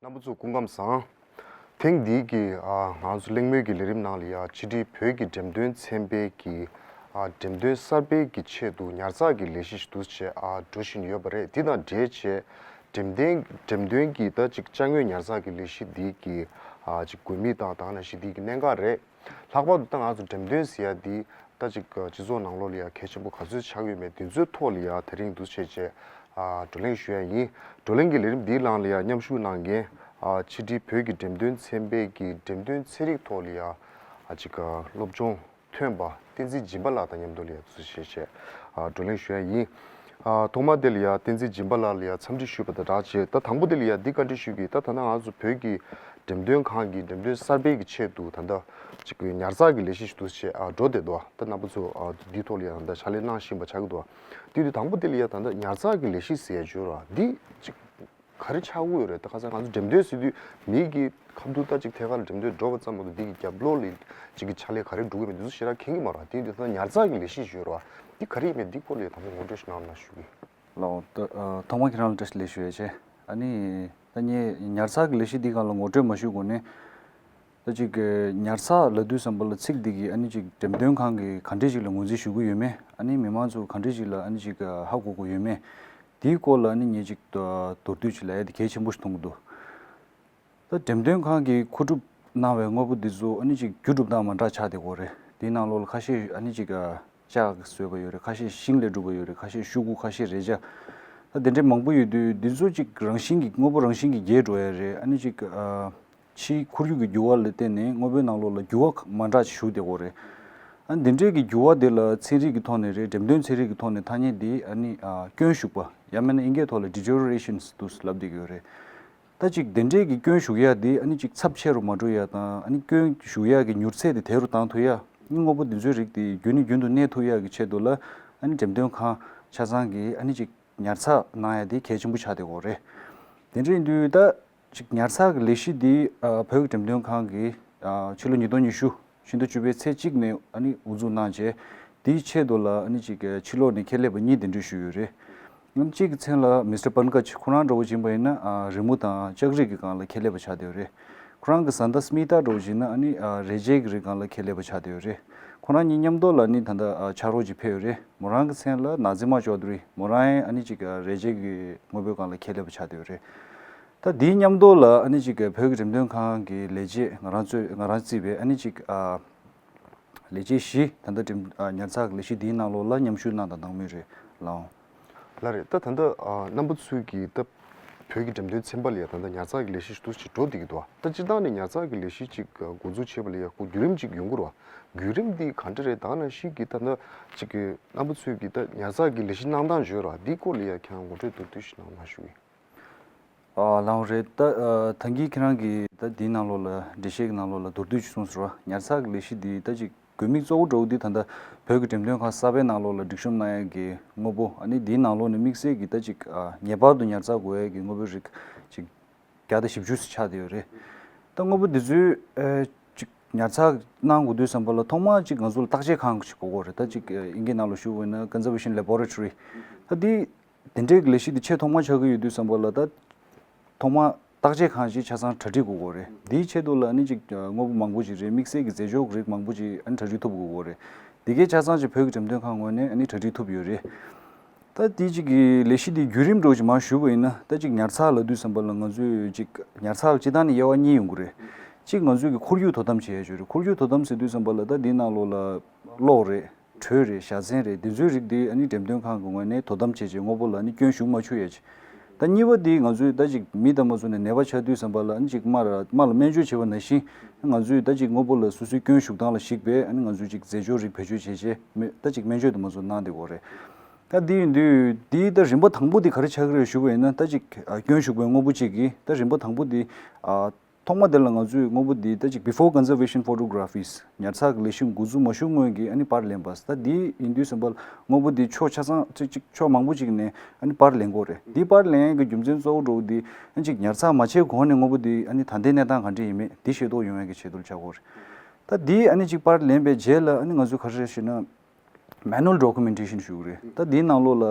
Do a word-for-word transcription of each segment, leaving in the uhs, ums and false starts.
རྣམ་པ་ཚོ་སྐུ་ཁམས་བཟང་། ཐེངས་འདིའི་གི་ཨ་ང་ཚོ་གླེང་མོལ་གྱི་ལས་རིམ་ནང་ལ་ཡ་ཕྱི་དྲིལ་བོད་ཀྱི་འགྲེམས་སྟོན་ཚན་པའི་གི་ཨ་འགྲེམས་སྟོན་གསར་སྤེལ་གྱི་ཆེད་དུ་ཉར་ཚགས་ཀྱི་ལས་གཞི་ཞིག་འདུག་བྱས་ཨ་འགྲོ་བཞིན་ཡོད་པ་རེད། འདི་དང་འབྲེལ་བྱས་འགྲེམས་སྟོན་འགྲེམས་སྟོན་གྱི་ད་ཅིག་ཅ་དངོས་ཉར་ཚགས་ཀྱི་ལས་གཞི་འདི་གི་ཨ་ཅིག་དགོས་དམིགས་དང་དང་ནང་བཞིན་འདི་གི་གནད་འགག་རེད། ལྷག་པར་དུ་ད་ང་ཚོ་འགྲེམས་སྟོན་ཟེར་ཡ་འདི་ད་ཅིག་སྤྱི་ཚོགས་ནང་ལོགས་ལ་ཡ་གལ་ཆེན་པོ་ག་ཚོད་ཆགས་ཡོད་མེད་འདི་ཚོའི་ཐོག་ལ་ཡ་དེ་རིང་འདུག་བྱས་བྱས་ཨ་བགྲོ་གླེང་ཞུ་ཡ་ཡིན། བགྲོ་གླེང་གི་ལས་རིམ་འདིའི་ནང་ལ་ཡ་མཉམ་ཞུགས་གནང་མཁན་ཨ་ཕྱི་དྲིལ་བོད་ཀྱི་འགྲེམས་སྟོན་ཚན་པའི་གི་འགྲེམས་སྟོན་ཚན་རིག་ཐོག་ལ་ཡ་ཨ་ཅིག་སློབ་སྦྱོང་ཐོན་པ་བསྟན་འཛིན་སྦྱིན་པ་ལགས་དང་མཉམ་དུ་ལ་ཡ་འདུག་བྱས་བྱས་ཨ་བགྲོ་གླེང་ཞུ་ཡ་ཡིན། ཨ་ཐོག་མ་དེ་ལ་ཡ་བསྟན་འཛིན་སྦྱིན་པ་ལགས་ལ་ཡ་འཚམས་འདྲི་ཞུས་པ་དང་སྦྲགས་བྱས། ད་དང་པོ་དེ་ལ་ཡ་འདི་བཀའ་འདྲི་ཞུ་གི། ད་ད་ལྟ་ང་ཚོ་བོད་ཀྱི་འགྲེམས་སྟོན་ཁང་གི་འགྲེམས་སྟོན་གསར་སྤེལ་གྱི་ཆེད་དུ་ད་ལྟ་ཅིག་ཉར་ཚགས་ཀྱི་ལས་གཞི་ཞིག་འདུག་བྱས་ཨ་འགྲོ་བསྡད་འདུག་ད་རྣམ་པ་ཚོ་ཨ་འདིའི་ཐོག་ལ་ཡ་ད་ལྟ་ཕྱག་ལས་གནང་བཞིན་པ་ཆགས་ཀྱི་འདུག་དེ་དུས་དང་པོ་དེ་ལ་ཡ་ད་ལྟ་ཉར་ཚགས་ཀྱི་ལས་གཞི་ཟེར་ཡ་བརྗོད་ར་འདི་ཅིག་ག་རེ་ཆགས་ཀྱི་ཡོད་རེད། ད་ཁ་སང་ང་ཚོ་འགྲེམས་སྟོན་ཟེར་དུས་མི་གི་ཁ་ཐུག་ད་ཅིག་ཐད་ཀར་ལ་འགྲེམས་སྟོན་འགྲོ་བ་ཙམ་མ་གཏོགས་འདི་གི་རྒྱབ་ལོགས་ལ་ཅིག་གི་ཕྱག་ལས་ག་རེ་འགྲོ་གི་མེད་འདི་ཚོ་ཞེ་དྲག་མཁྱེན་གྱི་མ་རེད། དེ་ཡིན་དུས་ད་ཉར་ཚགས་ཀྱི་ལས་གཞི་ཞིག་ཡོད་རེད་བ། འདི་ག་རེ་ཡིན་མེད་འདི་སྐོར་ལ་དང་པོ་ངོ་སྤྲོད་ཞིག་གནང་རོགས་གནང་ཞུ་གི། ལགས་འོང་། ད་ཨ་ཐོག་མ་ཁྱེད་རང་ལ་བཀྲ་ཤིས་བདེ་ལེགས་ཞུ་ཡ་བྱས། ཨ་ནི་ད་ངས་ཉར་ཚགས་ཀྱི་ལས་གཞི་འདི་སྒང་ལ་ངོ་སྤྲོད་མ་ཞུ་གོང་ནས། ད་ཅིག་ཉར་ཚགས་ལབ་དུས་ཙམ་པ་ལ་ཚིག་འདི་གིས་ཨ་ནི་ཅིག་འགྲེམས་སྟོན་ཁང་གིས་ག་འདྲས་ཅིག་ལ་ངོས་འཛིན་ཞུ་གི་ཡོད་མེད། ཨ་ནི་མི་མང་ཚོ་ག་འདྲས་ཅིག་ལ་ཨ་ནི་ཅིག་ཧ་གོ་གི་ཡོད་མེད། དེའི་སྐོར་ལ་ཨ་ནི་ངས་ཅིག་མདོར་བསྡུས་ཅིག་ལབ་ཡ་དེ་གལ་ཆེན་པོ་ཞིག་མཐོང་གི་འདུག་ད་འགྲེམས་སྟོན་ཁང་གིས་མཁོ་སྒྲུབ་གནང་བའི་དངོས་པོ་འདི་ཚོ་ཨ་ནི་ཅིག་རྒྱུ་གྲུབ་སྟངས་མ་འདྲ་ཆགས་བསྡད་ཀྱི་ཡོད་རེད། དེའི་ནང་ལོགས་ལ་ཁ་ཤས་ཨ་ནི་ཅིག་ལྕགས་ཀྱིས་བཟོས་པ་ཡོད་རེད། ཁ་ཤས་ཤིང་ལས་གྲུབ་པ་ཡོད་རེད། ཁ་ཤས་ཤོག་གུ། ཁ་ཤས་རས་ཆ། ད་དེ་འདྲའི་མང་པོ་ཡོད་དུས་འདི་ཚོ་ཅིག་རང་བཞིན་གྱིས་དངོས་པོ་རང་བཞིན་གྱིས་རྒྱས་འགྲོ་ཡ་རེད། ཨ་ནི་ཅིག་ཨ་ཕྱིའི་ཁོར་ཡུག་གི་འགྱུར་བ་ལ་བརྟེན་ནས་དངོས་པོའི་ནང་ལོགས་ལ་འགྱུར་བ་མ་འདྲ་ཞིག་ཞུགས་བསྡད་ཀྱི་ཡོད་རེད། ཨ་ནི་འདི་འདྲའི་གི་འགྱུར་བ་དེ་ལ་ཚན་རིག་གི་ཐོག་ནས་རེད། འགྲེམས་སྟོན་ཚན་རིག་གི་ཐོག་ནས་ཐ་སྙད་འདི་ཨ་ནི་ཨ་སྐྱོན་ཞུགས་པ་ཡང་མིན་ན་ཨིན་སྐད་ཐོག་ལ་deterioration འདུག་ལབ་བསྡད་ཀྱི་ཡོད་རེད། ད་ཅིག་དེ་འདྲས་ཀྱི་སྐྱོན་ཞུགས་ཡ་དེ་ཨ་ནི་ཅིག་ཚབས་ཆེ་རུ་མ་འགྲོ་ཡ་དང་། ཨ་ནི་སྐྱོན་ཞུགས་ཡ་གི་མྱུར་ཚད་དེ་དལ་རུ་བཏང་ཐུབ་ཡ། ཨ་ནི་དངོས་པོ་འདི་ཚོའི་རིགས་དེ་རྒྱུན་ནས་རྒྱུན་དུ་གནས་ཐུབ་ཡ་གི་ཆེད་དུ་ལ་ཨ་ནི་འགྲེམས་སྟོན་ཁང་ཆ་ཚང་གིས་ཨ་ནི་ཅིག་ཉར་ཚགས་གནང་ཡ་དེ་གལ་ཆེན་པོ་ཆགས་བསྡད་ཡོད་རེད། དེ་འདྲ་ཡིན་དུས་ད་ཅིག་ཉར་ཚགས་ཀྱི་ལས་གཞི་འདི་ཨ་བོད་ཀྱི་འགྲེམས་སྟོན་ཁང་གིས་ཨ་ཕྱི་ལོ་ཉིས་སྟོང་ཉི་ཤུ་ཕྱི་ཟླ་བཅུ་པའི་ཚེས་གཅིག་ནས་ཨ་ནི་དབུ་འཛུགས་གནང་བྱས། དེའི་ཆེད་དུ་ལ་ཨ་ནི་ཅིག་ཕྱི་ལོགས་ནས་ཁྱད་ལས་པ་གཉིས་གདན་འདྲེན་ཞུས་ཡོད་རེད། ཨ་ནི་གཅིག་གི་མཚན་ལ་Mister Pankaj། ཁོ་རང་འདྲ་བོ་ཅིག་ཡིན་པ་ཡིན་ན་ཨ་རི་མོ་དང་ལྕགས་རིགས་ཀྱི་སྒང་ལ་ཁྱད་ལས་པ་ཆགས་བསྡད་ཡོད་རེད། ཁོ་རང་གི་བཟའ་ཟླ་སྨི་ཏཱ་འདྲ་བོ་ཅིག་ཡིན་ན་ཨ་ནི་ཨ་རས་ཆའི་གི་རིགས་སྒང་ལ་ཁྱད་ལས་པ་ཆགས་བསྡད་ཡོད་རེད། ཁོ་རང་གཉིས་མཉམ་དུ་ལ་ཨ་ནི་ད་ལྟ་ཨ་ཕྱག་རོགས་ཅིག་ཕེབས་ཡོད་རེད། མོ་རང་གི་མཚན་ལ་Nazima Chaudhary། མོ་རང་ཨ་ནི་ཅིག་ཨ་རས་ཆའི་གི་དངོས་པོའི་སྒང་ལ་ཁྱད་ལས་པ་ཆགས་བསྡད་ཡོད་རེད། ད་དེའི་མཉམ་དུ་ལ་ཨ་ནི་ཅིག་བོད་ཀྱི་འགྲེམས་སྟོན་ཁང་གི་ལས་བྱེད་ང་རང་ཚོས་ང་རང་བརྩིས་པའི་ཨ་ནི་ཅིག་ཨ་ལས་བྱེད་བཞི་ད་ལྟ་འགྲེམས་ཨ་ཉར་ཚགས་ཀྱི་ལས་གཞི་འདིའི་ནང་ལོགས་ལ་མཉམ་ཞུགས་གནང་དང་གནང་མུས་རེད། ལགས་འོང་། ལགས་རེད། ད་ད་ལྟ་ཨ་རྣམ་པ་ཚོས་ཀྱིས་ད་བོད་ཀྱི་འགྲེམས་སྟོན་ཚན་པ་ལ་ཡ་ད་ལྟ་ཉར་ཚགས་ཀྱི་ལས་གཞི་ཞིག་འདུག་ཅིག་འགྲོ་བསྡད་ཀྱི་འདུག་ད་སྤྱིར་བཏང་ནས་ཉར་ཚགས་ཀྱི་ལས་གཞི་ཅིག་འགོ་འཛུགས་བྱེད་པ་ལ་ཡ་ཁོ་བརྒྱུད་རིམ་ཅིག་ཡོང་གི་རེད་བ། བརྒྱུད་རིམ་འདི་ག་འདྲ་རེད། ད་ནང་བཞིན་གྱི་ད་ལྟ་ཅིག་གི་རྣམ་པ་ཚོས་ཀྱིས་ད་ཉར་ཚགས་ཀྱི་ལས་གཞི་གནང་སྟངས་བརྗོད་ར་འདིའི་སྐོར་ལ་ཡ་ཁྱེད་རང་ངོ་སྤྲོད་མདོར་བསྡུས་ཤིག་གནང་རོགས་གནང་ཞུ་གི། ཨ་ལགས་འོང་། རེད། ད་ཨ་ད་གིན་ཁྱེད་རང་གིས་ད་འདིའི་ནང་ལོགས་ལ་འགྲེལ་བཤད་ཀྱི་ནང་ལོགས་ལ་མདོར་བསྡུས་ཅིག་གསུངས་སོང་ར། ཉར་ཚགས་ཀྱི་ལས་གཞི་འདི་ད་ཅིག་དགོས་དམིགས་གཙོ་བོ་འདྲ་བོ་འདི་ད་ལྟ་བོད་ཀྱི་འགྲེམས་སྟོན་ཁང་གསར་པའི་ནང་ལོགས་ལ་སྒྲིག་གཤོམ་གནང་ཡས་ཀྱི་དངོས་པོ། ཨ་ནི་འདིའི་ནང་ལོགས་ནས་དམིགས་བསལ་གྱི་ད་ཅིག་ཨ་ངེས་པར་དུ་ཉར་ཚགས་དགོས་ཡས་ཀྱི་དངོས་པོའི་རིགས་ཅིག་བརྒྱ་དང་བཞི་བཅུ་ཙམ་ཆགས་བསྡད་ཡོད་རེད། ད་དངོས་པོ་འདི་ཚོའི་ཨ་ཅིག་ཉར་ཚགས་གནང་དགོས་དུས་ཙམ་པ་ལ་ཐོག་མར་ཅིག་ང་ཚོ་ལ་བརྟག་དཔྱད་ཁང་ཞིག་དགོས་ཀྱི་རེད། ད་ཅིག་ཨ་དབྱིན་སྐད་ནང་ལ་ཞུ་བ་ཡིན་ན་Conservation Laboratory། ད་འདི་དེ་འདྲའི་ལས་གཞི་འདི་ཆེས་ཐོག་མ་ཆགས་ཀྱི་ཡོད་དུས་ཙམ་པ་ལ་ད་ཐོག་མ་བརྟག་དཔྱད་ཁང་ཞིག་ཆ་ཚང་གྲ་སྒྲིག་དགོས་ཀྱི་རེད། འདིའི་ཆེད་དུ་ལ་ཨ་ནི་ཅིག་དངོས་པོ་མང་པོ་ཅིག་རེད། དམིགས་བསལ་གྱི་རྫས་སྦྱོར་རིགས་མང་པོ་ཅིག་ཨ་ནི་གྲ་སྒྲིག་ཐུབ་དགོས་ཀྱི་རེད། འདི་གའི་ཆ་ཚང་ཅིག་བོད་ཀྱི་འགྲེམས་སྟོན་ཁང་ངོས་ནས་ཨ་ནི་གྲ་སྒྲིག་ཐུབ་ཡོད་རེད། ད་འདི་ཅིག་གི་ལས་གཞི་འདི་བརྒྱུད་རིམ་འདྲ་བོ་ཅིག་མར་ཞུ་བ་ཡིན་ན། ད་ཅིག་ཉར་ཚགས་ལབ་དུས་ཙམ་པ་ལ་ང་ཚོས་ཅིག་ཉར་ཚགས་ལ་སྤྱིར་བཏང་ནས་དབྱེ་བ་གཉིས་ཡོང་གི་རེད། གཅིག་ང་ཚོས་ཀྱི་ཁོར་ཡུག་དོ་དམ་བྱེད་ཡ་ཅིག་ཡོད་རེད། ཁོར་ཡུག་དོ་དམ་ཟེར་དུས་ཙམ་པ་ལ་ད་འདིའི་ནང་ལོགས་ལ་གློག་རེད། དྲོད་རེད། བཞའ་ཚན་རེད། འདི་ཚོའི་རིགས་འདི་ཨ་ནི་འགྲེམས་སྟོན་ཁང་གི་ངོས་ནས་དོ་དམ་བྱས་བྱས་དངོས་པོ་ལ་ཨ་ནི་སྐྱོན་ཞུགས་མ་བཅུག་ཡ་ཅིག་ད་གཉིས་པ་འདི་ང་ཚོས་ད་ཅིག་མི་དང་མ་བཟུང་ནས་ནད་པ་ཆགས་དུས་ཙམ་པ་ལ་ཨ་ནི་ཅིག་རྨ་ར་རྨ་ལ་སྨན་བཅོས་བྱེད་པ་ནང་བཞིན་ང་ཚོས་ད་ཅིག་དངོས་པོ་ལ་སོ་སོའི་སྐྱོན་ཞུགས་སྟངས་ལ་གཞིགས་པའི་ཨ་ནི་ང་ཚོས་ཅིག་རྫས་སྦྱོར་རིགས་བེད་སྤྱོད་བྱས་བྱས་མི་ད་ཅིག་སྨན་བཅོས་དང་མ་བཟུང་གནང་བསྡད་ཡོད་རེད། ད་འདི་ཡིན་དུས་འདིའི་ད་རིམ་པ་དང་པོ་འདི་ག་རེ་ཆགས་ཀྱི་རེད་ཞུ་བ་ཡིན་ན། ད་ཅིག་ཨ་སྐྱོན་ཞུགས་པའི་དངོས་པོ་གཅིག་གིས་ད་རིམ་པ་དང་པོ་འདི་ཨ། ཐོག་མ་དེ་ལ་ང་ཚོས་དངོས་པོ་འདི་ད་ཅིག་Before Conservation Photographies ཉར་ཚགས་ཀྱི་ལས་གཞི་འགོ་འཛུགས་མ་ཞུ་སྔོན་གྱི་ཨ་ནི་པར་ལེན་པ། ད་འདི་ཡིན་དུས་ཙམ་པ་ལ་དངོས་པོ་འདི་ཕྱོགས་ཆ་ཚང་ཅིག་ཅིག་ཕྱོགས་མང་པོ་ཅིག་ནས་ཨ་ནི་པར་ལེན་དགོས་རེད། འདི་པར་ལེན་ཡས་ཀྱི་རྒྱུ་མཚན་གཙོ་བོ་འདྲ་བོ་འདི་ཨ་ནི་ཅིག་ཉར་ཚགས་མ་བྱས་གོང་ནས་དངོས་པོ་འདི་ཨ་ནི་ད་ལྟའི་གནས་སྟངས་ག་འདྲ་ཡིན་མེད་འདི་ཤེས་རྟོགས་ཡོང་ཡས་ཀྱི་ཆེད་དུ་ལ་ཆགས་ཀྱི་ཡོད་རེད། ད་འདི་ཨ་ནི་ཅིག་པར་ལེན་པའི་རྗེས་ལ་ཨ་ནི་ང་ཚོས་ག་རེ་རེད་ཞུས་ན། Manual Documentation ཞུ་གི་རེད། ད་འདིའི་ནང་ལོགས་ལ་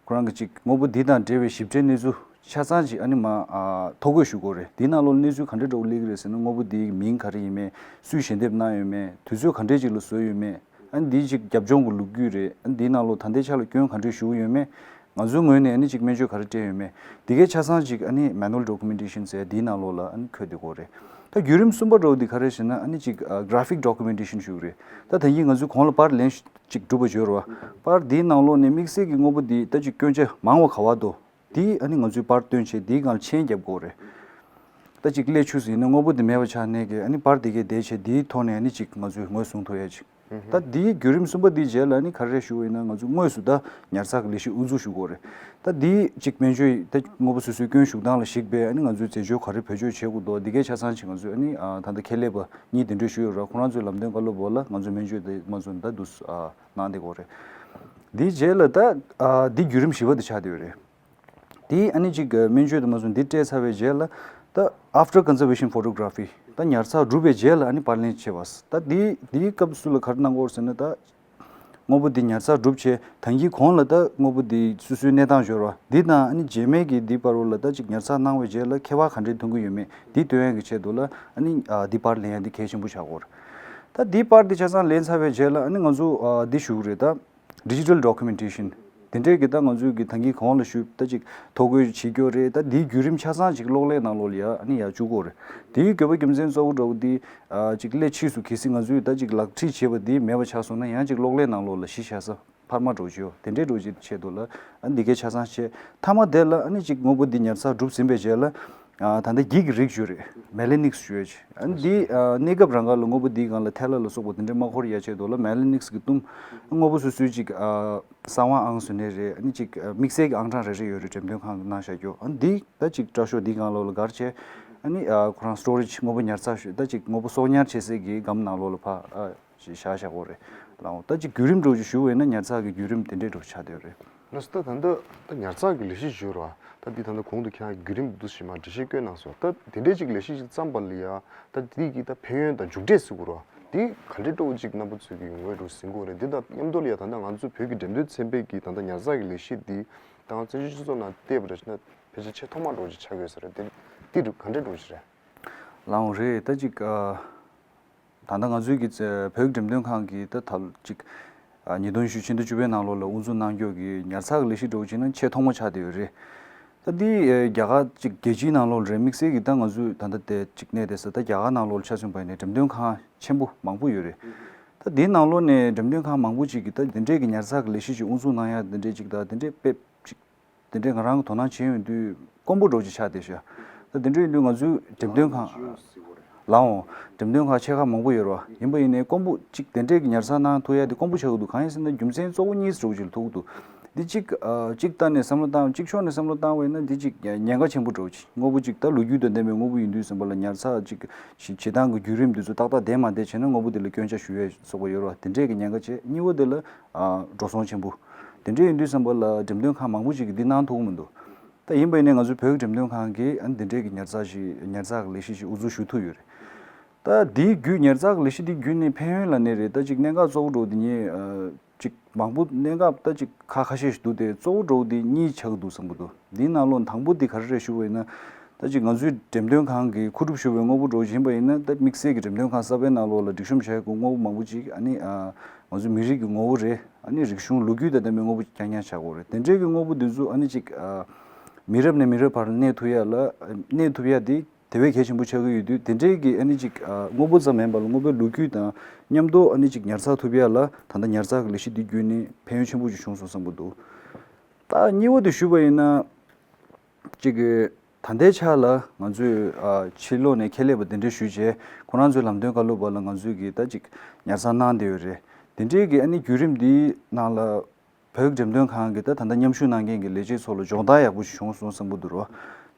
ཁོ་རང་གི་ཅིག་དངོས་པོ་འདི་དང་འབྲེལ་བའི་ཞིབ་ཕྲའི་གནས་ཚུལ་ ཆ་ཚང་ཅིག་ཨ་ནི་མ་ཨ་ཐོ་འགོད་ཞུ་དགོས་རེད། དེའི་ནང་ལོགས་གནས་ཚུལ་ག་འདྲ་འདྲ་བོ་སླེབས་ཀྱི་རེད་ཟེར་ན། དངོས་པོ་དེའི་མིང་ག་རེ་ཡིན་མིན། སུས་ཞལ་འདེབས་གནང་ཡོད་མེད། དུས་ཚོད་ག་འདྲས་ཅིག་ལ་བཟོས་ཡོད་མེད། ཨ་ནི་འདིའི་ཅིག་རྒྱབ་ལྗོངས་ཀྱི་ལོ་རྒྱུས་རེད། ཨ་ནི་འདིའི་ནང་ལོགས་ད་ལྟའི་ཆ་ལ་སྐྱོན་ག་འདྲས་ཞུ་གི་ཡོད་མེད། ང་ཚོའི་ངོས་ནས་ཨ་ནི་ཅིག་སྨན་བཅོས་ག་རེ་སྤྲད་ཡོད་མེད། འདི་གའི་ཆ་ཚང་ཅིག་ཨ་ནི་manual documentation ཟེར་འདིའི་ནང་ལོགས་ལ་ཨ་ནི་འཁོད་བསྡད་ཀྱི་ཡོད་རེད། ད་བརྒྱུད་རིམ་གསུམ་པ་འདྲ་བོ་འདི་ག་རེ་ཟེར་ན། ཨ་ནི་ཅིག་ཨ་graphic documentation ཞུ་གི་རེད། ད་ད་གིན་ང་ཚོས་གོང་ལ་པར་ལེན་ཅིག་གྲུབ་པ་བརྗོད་རོགས། པར་འདིའི་ནང་ལོགས་ནས་དམིགས་བསལ་གྱི་དངོས་པོ་འདི་ད་ཅིག་སྐྱོན་ཆ་མང་བ་ག་བ་འདུག་དེ་ཨ་ནི་ང་ཚོས་པར་བཏོན་བྱས་དེའི་སྒང་ལ་མཆན་རྒྱབ་དགོས་རེད། ད་ཅིག་སླེ་ཆུ་ཟིན་ནས་དངོས་པོ་དེ་མེད་པ་ཆགས་ནས་ཀྱི་ཨ་ནི་པར་དེ་གས་བསྡད་བྱས་དེའི་ཐོག་ནས་ཨ་ནི་ཅིག་ང་ཚོས་ངོས་བཟུང་ཐུབ་ཡ་ཅིག་ད་དེའི་བརྒྱུད་རིམ་གསུམ་པ་དེའི་རྗེས་ལ་ཨ་ནི་ག་རེ་རེད་ཞུ་བ་ཡིན་ན། ང་ཚོས་དངོས་སུ་ད་ཉར་ཚགས་ཀྱི་ལས་གཞི་དབུ་འཛུགས་ཞུ་དགོས་རེད། ད་དེའི་ཅིག་སྨན་བཅོས་ད་དངོས་པོ་སོ་སོའི་སྐྱོན་ཞུགས་སྟངས་ལ་གཞིགས་པའི་ཨ་ནི་ང་ཚོས་རྩད་གཅོད་ག་རེ་བེད་སྤྱོད་བྱེད་དགོས་འདུག་འདི་གའི་ཆ་ཚང་ཅིག་ང་ཚོས་ཨ་ནི་ད་ལྟ་ཁྱད་ལས་པ་གཉིས་དེ་འདྲས་ཞུས་ཡོད་ར། ཁོ་རང་ཚོའི་ལམ་སྟོན་བཀའ་སློབ་འོག་ལ་ང་ཚོས་སྨན་བཅོས་དེ་མ་ཚོ་ད་འདུག་གནང་བསྡད་ཀྱི་ཡོད་རེད། དེའི་རྗེས་ལ་ད་འདི་བརྒྱུད་རིམ་བཞི་པ་དེ་ཆགས་བསྡད་ཡོད་རེད། དེ་ཨ་ནི་ཅིག་སྨན་བཅོས་དུ་མ་སོང་འདི་སྤྲད་ཚར་བའི་རྗེས་ལ། ད་after conservation photography ད་ཉར་ཚགས་གྲུབ་པའི་རྗེས་ལ་ཨ་ནི་པར་ལེན་བྱེད་པ། ད་དེའི་དེའི་སྐབས་སུ་ལ་ག་རེ་གནང་དགོས་ཟེར་ན། ད་དངོས་པོ་འདི་ཉར་ཚགས་གྲུབ་བྱས་ད་གིན་གོང་ལ་ད་དངོས་པོ་འདི་སོ་སོའི་གནས་སྟངས་འབྱོར་བ་འདི་དང་ཨ་ནི་རྗེས་མའི་གི་འདི་བར་བ་ལ་ད་ཅིག་ཉར་ཚགས་གནང་བའི་རྗེས་ལ་ཁྱད་པར་ག་འདྲས་མཐོང་གི་ཡོད་མེད་འདི་སྟོན་ཡ་གི་ཆེད་དུ་ལ་ཨ་ནི་འདི་པར་ལེན་ཡ་འདི་གལ་ཆེན་པོ་ཆགས་ཀྱི་ཡོད་རེད། ད་འདི་པར་འདི་ཆ་ཚང་ལེན་ཚར་བའི་རྗེས་ལ་ཨ་ནི་ང་ཚོ་འདི་ཞུ་གི་རེད། ད་digital documentation དེ་འདྲས་ཀྱི་ད་ང་ཚོས་ཀྱི་ད་གིན་གོང་ལ་ཞུས་ད་ཅིག་ཐོ་འགོད་བྱེད་རྒྱུ་རེད། ད་དེའི་བརྒྱུད་རིམ་ཆ་ཚང་ཅིག་གློག་ཀླད་ནང་ལོགས་ལ་ཡ་ཨ་ནི་ཡར་བཅུག་དགོས་རེད། དེའི་དགོས་པ་རྒྱུ་མཚན་གཙོ་བོ་འདྲ་བོ་འདི་ཨ་ཅིག་སླེ་ཕྱིས་སུ་གལ་སྲིད་ང་ཚོས་ད་ཅིག་ལག་བྲིས་བྱས་པ་འདི་མེད་པ་ཆགས་སོང་ན་ཡང་ཅིག་གློག་ཀླད་ནང་ལོགས་ལ་གཞི་བཞག་ས་འཕར་མ་འདྲ་བོ་ཅིག་ཡོད། དེ་འདྲའི་འདྲ་བོ་ཅིག་ཆེད་དུ་ལ་ཨ་ནི་འདི་གའི་ཆ་ཚང་བྱས་མཐའ་མ་དེ་ལ་ཨ་ནི་ཅིག་དངོས་པོ་འདི་ཉར་ཚགས་གྲུབ་ཟིན་པའི་རྗེས་ལ། ཨ་ད་ལྟ་འགྱིག་གི་རིགས་ཞུ་རེད། Melamix ཞུ་ཡ་ཅིག་ཨ་ནི་འདི་ཨ་གནས་སྐབས་རང་དགར་ལ་དངོས་པོ་འདིའི་སྒང་ལ་ཐལ་བ་ལ་སོགས་པ་འདི་འདྲ་མ་འཁོར་ཡ་ཆེད་དུ་ལ་Melamix གི་གཏུམ། དངོས་པོ་སོ་སོའི་ཅིག་ཨ་གསང་བ་ཨང་བཟོ་ནི་རེད། ཨ་ནི་ཅིག་ཨ་དམིགས་བསལ་གྱི་ཨང་གྲངས་རེ་རེ་ཡོད་རེད། འགྲེམས་སྟོན་ཁང་གིས་གནང་བཞག་རྒྱུ། ཨ་ནི་འདི་ད་ཅིག་སྐྲ་ཤོག་འདིའི་སྒང་ལོགས་ལ་བསྒར་བྱས་ཨ་ནི་ཨ་ཁོ་རང་storage དངོས་པོ་ཉར་ཚགས་ཞུ་ད་ཅིག་དངོས་པོ་གསོག་ཉར་བྱེད་སའི་གི་སྒམ་ནང་ལོགས་ལ་ཕ་ཨ་ཞིག་བཞག་བཞག་གོ་རེད། ལའོ་ད་ཅིག་བརྒྱུད་རིམ་འདྲ་བོ་ཅིག་ཞུ་བ་ཡིན་ན་ཉར་ཚགས་ཀྱི་བརྒྱུད་རིམ་དེ་འདྲས་འདྲ་བོ་ཆགས་བསྡད་ཡོད་རེད། ལགས་སོ། ད་ད་ལྟ་ད་ཉར་ཚགས་ཀྱི་ལས་གཞི་ཞུ་ར། ད་འདི་ད་ལྟ་གོང་དུ་ཁྱེད་རང་བརྒྱུད་རིམ་འདུག་ཞེས་མ་འགྲེལ་བཤད་བཀོད་གནང་སོང་། ད་དེ་འདྲའི་ཅིག་ལས་གཞི་ཞིག་བརྩམས་པ་ལ་ཡ་ད་འདི་གི་ད་ཕན་ཡོན་དང་མཇུག་འབྲས་ཟེར་དགོས་ར། འདི་ག་འདྲའི་འདྲ་བོ་ཅིག་རྣམ་པ་ཚོས་ཀྱི་ངོས་འདྲ་བོ་ཟིན་དགོས་རེད། འདི་དང་མཉམ་དུ་ལ་ཡ་ད་ལྟ་ང་ཚོ་བོད་ཀྱི་འགྲེམས་སྟོན་ཚན་པའི་གི་ད་ལྟ་ཉར་ཚགས་ཀྱི་ལས་གཞི་འདི་ད་ང་བཙན་བྱོལ་སྤྱི་ཚོགས་ནང་བལྟས་པ་འདྲ་ཞིག་ན་ཕལ་ཆེར་ཆེས་ཐོག་མ་འདྲ་བོ་ཅིག་ཆགས་ཡོད་ས་རེད། འདི་འདི་ག་འདྲའི་འདྲ་བོ་ཅིག་རེད། ལའོ་རེད། ད་ཅིག་ཨ། ད་ལྟ་ང་ཚོའི་གི་བོད་ཀྱི་འགྲེམས་སྟོན་ཁང་གིས་ད་ད་ཅིག་ཉིས་སྟོང་ཉི་ཤུ་ཕྱི་ཟླ་བཅུ་པའི་ནང་ལོགས་ལ་དབུ་འཛུགས་གནང་ཕྱོགས་ཀྱི་ཉར་ཚགས་ཀྱི་ལས་གཞི་འདྲ་བོ་བྱས་ན་ཆེས་ཐོག་མ་ཆགས་བསྡད་ཡོད་རེད། ད་འདི་རྒྱ་གར་ཅིག་རྒྱལ་སྤྱིའི་ནང་ལོགས་ལ་རེད། དམིགས་བསལ་གྱི་ད་ང་ཚོས་ད་ལྟ་དེ་ཅིག་གནས་བསྡད་ས་ད་རྒྱ་གར་ནང་ལོགས་ལ་ཆ་མཚོན་པ་ཡིན་ན་འགྲེམས་སྟོན་ཁང་ཆེན་པོ་མང་པོ་ཡོད་རེད། ད་འདིའི་ནང་ལོགས་ནས་འགྲེམས་སྟོན་ཁང་མང་པོ་ཅིག་གིས་ད་འདི་འདྲས་ཀྱི་ཉར་ཚགས་ཀྱི་ལས་གཞི་ཅིག་དབུ་འཛུགས་གནང་ཡ་འདི་འདྲས་ཅིག་ད་འདི་འདྲས་དཔེ་ཅིག་དེ་འདྲའི་ང་རང་གི་དོ་སྣང་བྱེད་ཡོང་དུས་དཀོན་པོ་འདྲ་བོ་ཅིག་ཆགས་བསྡད་ཤག་ད་དེ་འདྲ་ཡིན་དུས་ང་ཚོའི་འགྲེམས་སྟོན་ཁང་། ལའོ། འགྲེམས་སྟོན་ཁང་ཆེ་ཁག་མང་པོ་ཡོད་རེད་བ། ཡིན་པ་ཡིན་ནའི་དཀོན་པོ་ཅིག་དེ་འདྲས་ཀྱི་ཉར་ཚགས་གནང་ཐུབ་ཡ་དེ་དཀོན་པོ་ཆགས་ཀྱི་འདུག་གང་ཡིན་ཟེར་ན་རྒྱུ་མཚན་གཙོ་བོ་གཉིས་འདྲ་བོ་ཅིག་ལ་ཐུག་འདུག་འདི་གཅིག་ཨ་གཅིག་ལྟ་ནས་བསམ་བློ་བཏང་། གཅིག་ཕྱོགས་ནས་བསམ་བློ་བཏང་བ་ཡིན་ན་འདི་གཅིག་ཉེན་ཁ་ཆེན་པོ་འདྲ་བོ་ཅིག་དངོས་པོ་ཅིག་ད་ལོ་རྒྱུས་དང་ལྡན་པའི་དངོས་པོ་ཡིན་དུས་ཙམ་པ་ལ་ཉར་ཚགས་ཅིག་བྱེད་སྟངས་ཀྱི་བརྒྱུད་རིམ་འདི་ཚོ་ཏག་ཏག་བསྡད་མ་བསྡད་བྱས་ན་དངོས་པོ་འདི་ལ་སྐྱོན་ཆ་ཞུ་ཡ་སོགས་པ་ཡོད་རེད་བ། དེ་འདྲས་ཀྱི་ཉེན་ཁ་ཆེ། གཉིས་པ་དེ་ལ་ཨ་འགྲོ་སོང་ཆེན་པོ། དེ་འདྲས་ཡིན་དུས་ཙམ་པ་ལ་འགྲེམས་སྟོན་ཁང་མང་པོ་ཅིག་གིས་འདི་གནང་ཐུབ་ཀྱི་མི་འདུག་ད་ཡིན་པ་ཡིན་ནའི་ང་ཚོའི་བོད་ཀྱི་འགྲེམས་སྟོན་ཁང་གིས་ཨ་ནི་འདི་འདྲས་ཀྱི་ཉར་ཚགས་ཤིག་ཉར་ཚགས་ཀྱི་ལས་གཞི་ཞིག་དབུ་འཛུགས་ཞུ་ཐུབ་ཡོད་རེད། ད་འདིའི་བརྒྱུད་ཉར་ཚགས་ཀྱི་ལས་གཞི་འདི་བརྒྱུད་ནས་ཕན་ཡོན་ལབ་ནའི་རེད། ད་ཅིག་གནད་འགག་གཙོ་བོ་འདྲ་བོ་འདི་ཉིད་ཨ་ཅིག་མང་པོ་གནད་འགག་ད་ཅིག་ཁ་ཁ་ཤས་ཤིག་འདུག་སྟེ་གཙོ་བོ་འདྲ་བོ་འདི་གཉིས་ཆགས་ཀྱི་འདུག་བསམ་གྱི་འདུག་འདིའི་ནང་ལོགས་དང་པོ་འདི་ག་རེ་རེད་ཞུ་བ་ཡིན་ན། ད་ཅིག་ང་ཚོའི་འགྲེམས་སྟོན་ཁང་གིས་མཁོ་སྒྲུབ་ཞུ་བའི་དངོས་པོ་འདྲ་བོ་ཡིན་པ་ཡིན་ན་ད་དམིགས་བསལ་གྱི་འགྲེམས་སྟོན་ཁང་གསར་པའི་ནང་ལོགས་ལ་སྒྲིག་གཤོམ་བྱ་ཡག་གི་དངོས་པོ་མང་པོ་ཅིག་ཨ་ནི་ཨ་ང་ཚོའི་མི་རིགས་ཀྱི་ངོ་བོ་རེད། ཨ་ནི་རིག་གཞུང་ལོ་རྒྱུས་དང་ལྡན་པའི་དངོས་པོ་རྐྱང་རྐྱང་ཆགས་ཀྱི་ཡོད་རེད། དེ་འདྲའི་གི་དངོས་པོ་འདི་ཚོ་ཨ་ནི་ཅིག་ཨ་མི་རབས་ནས་མི་རབས་བར་ལ་གནས་ཐུབ་ཡ་ལ་གནས་ཐུབ་ཡ་དེ་དེ་བས་གལ་ཆེན་པོ་ཆགས་ཀྱི་ཡོད་དུས། དེ་འདྲའི་གི་ཨ་ནི་ཅིག་ཨ་དངོས་པོ་ཙམ་མིན་པ་ལ་དངོས་པོའི་ལོ་རྒྱུས་དང་མཉམ་དུ་ཨ་ནི་ཅིག་ཉར་ཚགས་ཐུབ་ཡ་ལ་ད་ལྟ་ཉར་ཚགས་ཀྱི་ལས་གཞི་འདི་བརྒྱུད་ནས་ཕན་ཡོན་ཆེན་པོ་ཅིག་བྱུང་སོང་བསམ་གྱི་འདུག་ད་གཉིས་པ་དེ་ཞུས་པ་ཡིན་ན། ཅིག་གི་ད་ལྟའི་ཆ་ལ་ང་ཚོས་ཨ་ཕྱི་ལོགས་ནས་ཁྱད་ལས་པ་དེ་འདྲ་ཞུས་རྗེས་ཁོ་རང་ཚོའི་ལམ་སྟོན་བཀའ་སློབ་པ་ལ་ང་ཚོས་ཀྱི་ད་ཅིག་ཉར་ཚགས་གནང་བསྡད་ཡོད་རེད། དེ་འདྲའི་གི་ཨ་ནི་བརྒྱུད་རིམ་འདིའི་ནང་ལ་བོད་འགྲེམས་སྟོན་ཁང་གི་ད་ད་ལྟ་མཉམ་ཞུགས་གནང་མཁན་གྱི་ལས་བྱེད་ཚོ་ལ་སྦྱོང་བརྡར་ཡག་པོ་ཞིག་བྱུང་སོང་བསམ་གྱི་འདུག་རོ།